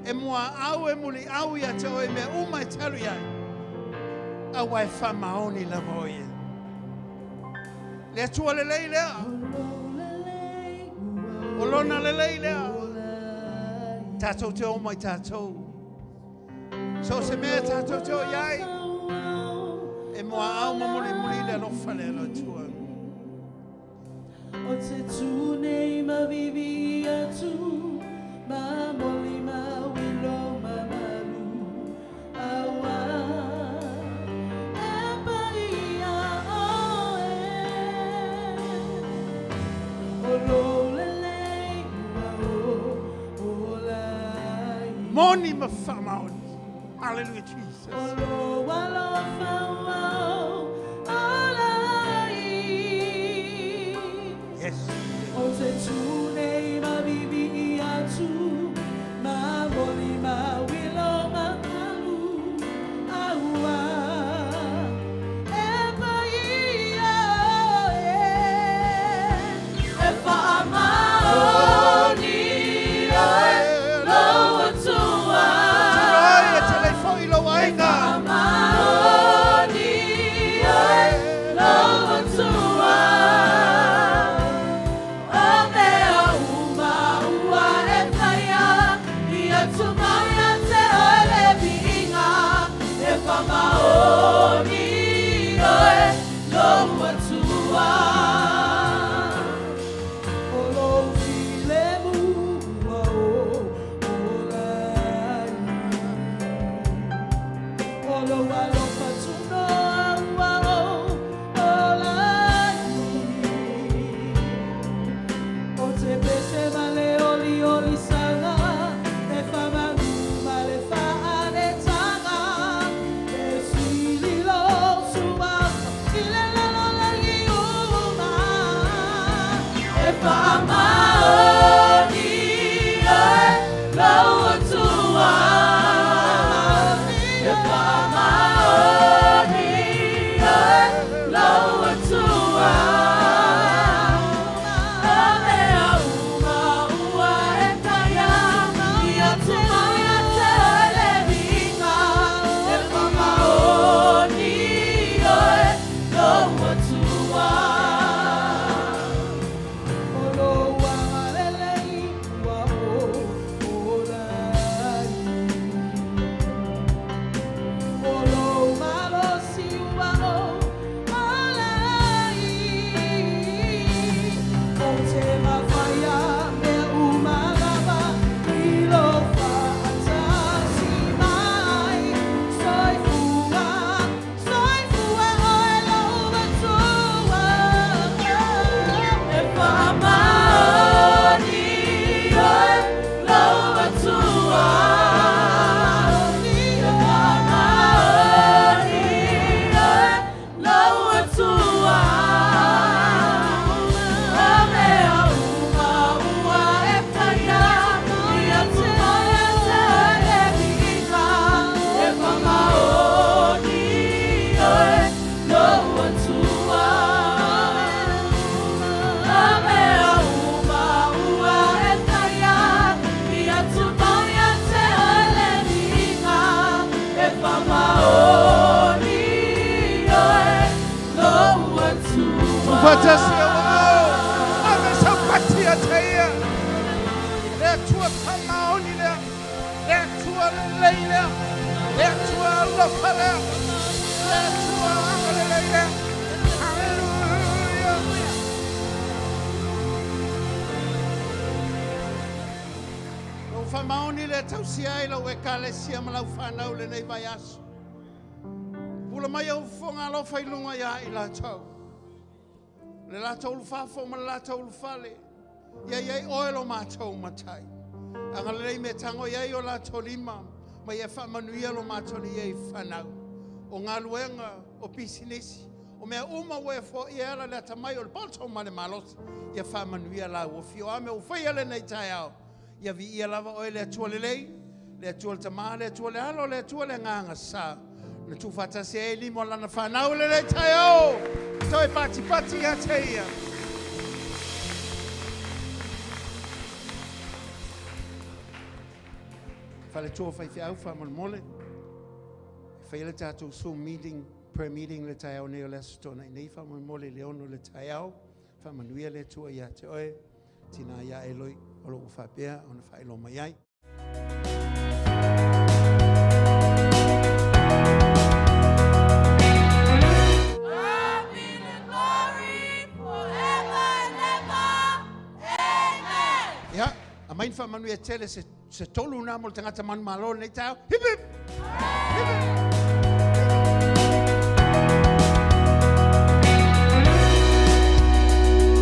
e muaau, e muliau ia te oe i mea uma e te alu i ai. Aua e faamaoni lava o ia. Le Atua lelei lea. O lona lelei lea. Tatou te o mai tatou. So se mea tatou te o i ai. E muaau ma mulimuli le alofa lea le Atua. O te tū nei ma vivi atu, ma moli ma wilo ma malu, aua e pai ia oe. O lou lelei ua o ola ai. Moni ma faamaoni. Hallelujah, Jesus. O lou alofa ua o ola ai. Yes. O te tū nei ma vivi atu, ma moli ma wilo ma malu, aua e pai ia oe. E faamaoni oe lou Atua. Tulai e te lei foi lou aiga. Faamaoni oe lou Atua. O mea Tuufaatasi ou aao, ave sau pati ia te Ia. Le Atua faamaoni lea, le Atua lelei lea, le Atua alofa lea, le Atua agalelei lea. Haleluia! Lou faamaoni lea tausia ai lau ekalesia ma lau fanau lenei vaiaso. Pula mai au fofoga alofa i luga ia i latou. Le latou ulufafo ma le latou ulufale. Ia i ai oe lo matou matai. Agalelei mea tago i ai o latou lima, ma ia faamanuia lo matou alii e i fanau. O galuega, o pisinisi, o mea uma ua e foaia e ala i le atamai o le poto ma le malosi, ia faamanuia lauofi. O a mea ua faia lenei taeao, Ia viia lava oe le Atua lelei, le Atua le Tama, le Atua le Alo, le Atua le Agaga Sa. Na tuufaatasi ai lima o lana fanau i lenei taeao. Toe patipati ia te ia. Faletua faifeau faamolemole. E faia le tatou Zoom meeting, prayer meeting le taeao nei o le Aso Toonai nei faamolemole i le 6 i le taeao. Faamanuia le Atua ia te oe. Tina ia Eloi o lo o ua faapea ona faailoa mai ai. Ia, aumai ni faamanuia tele se, se tolu na mo le tagata manumalo lenei taeao. Hip hip! Hip hip!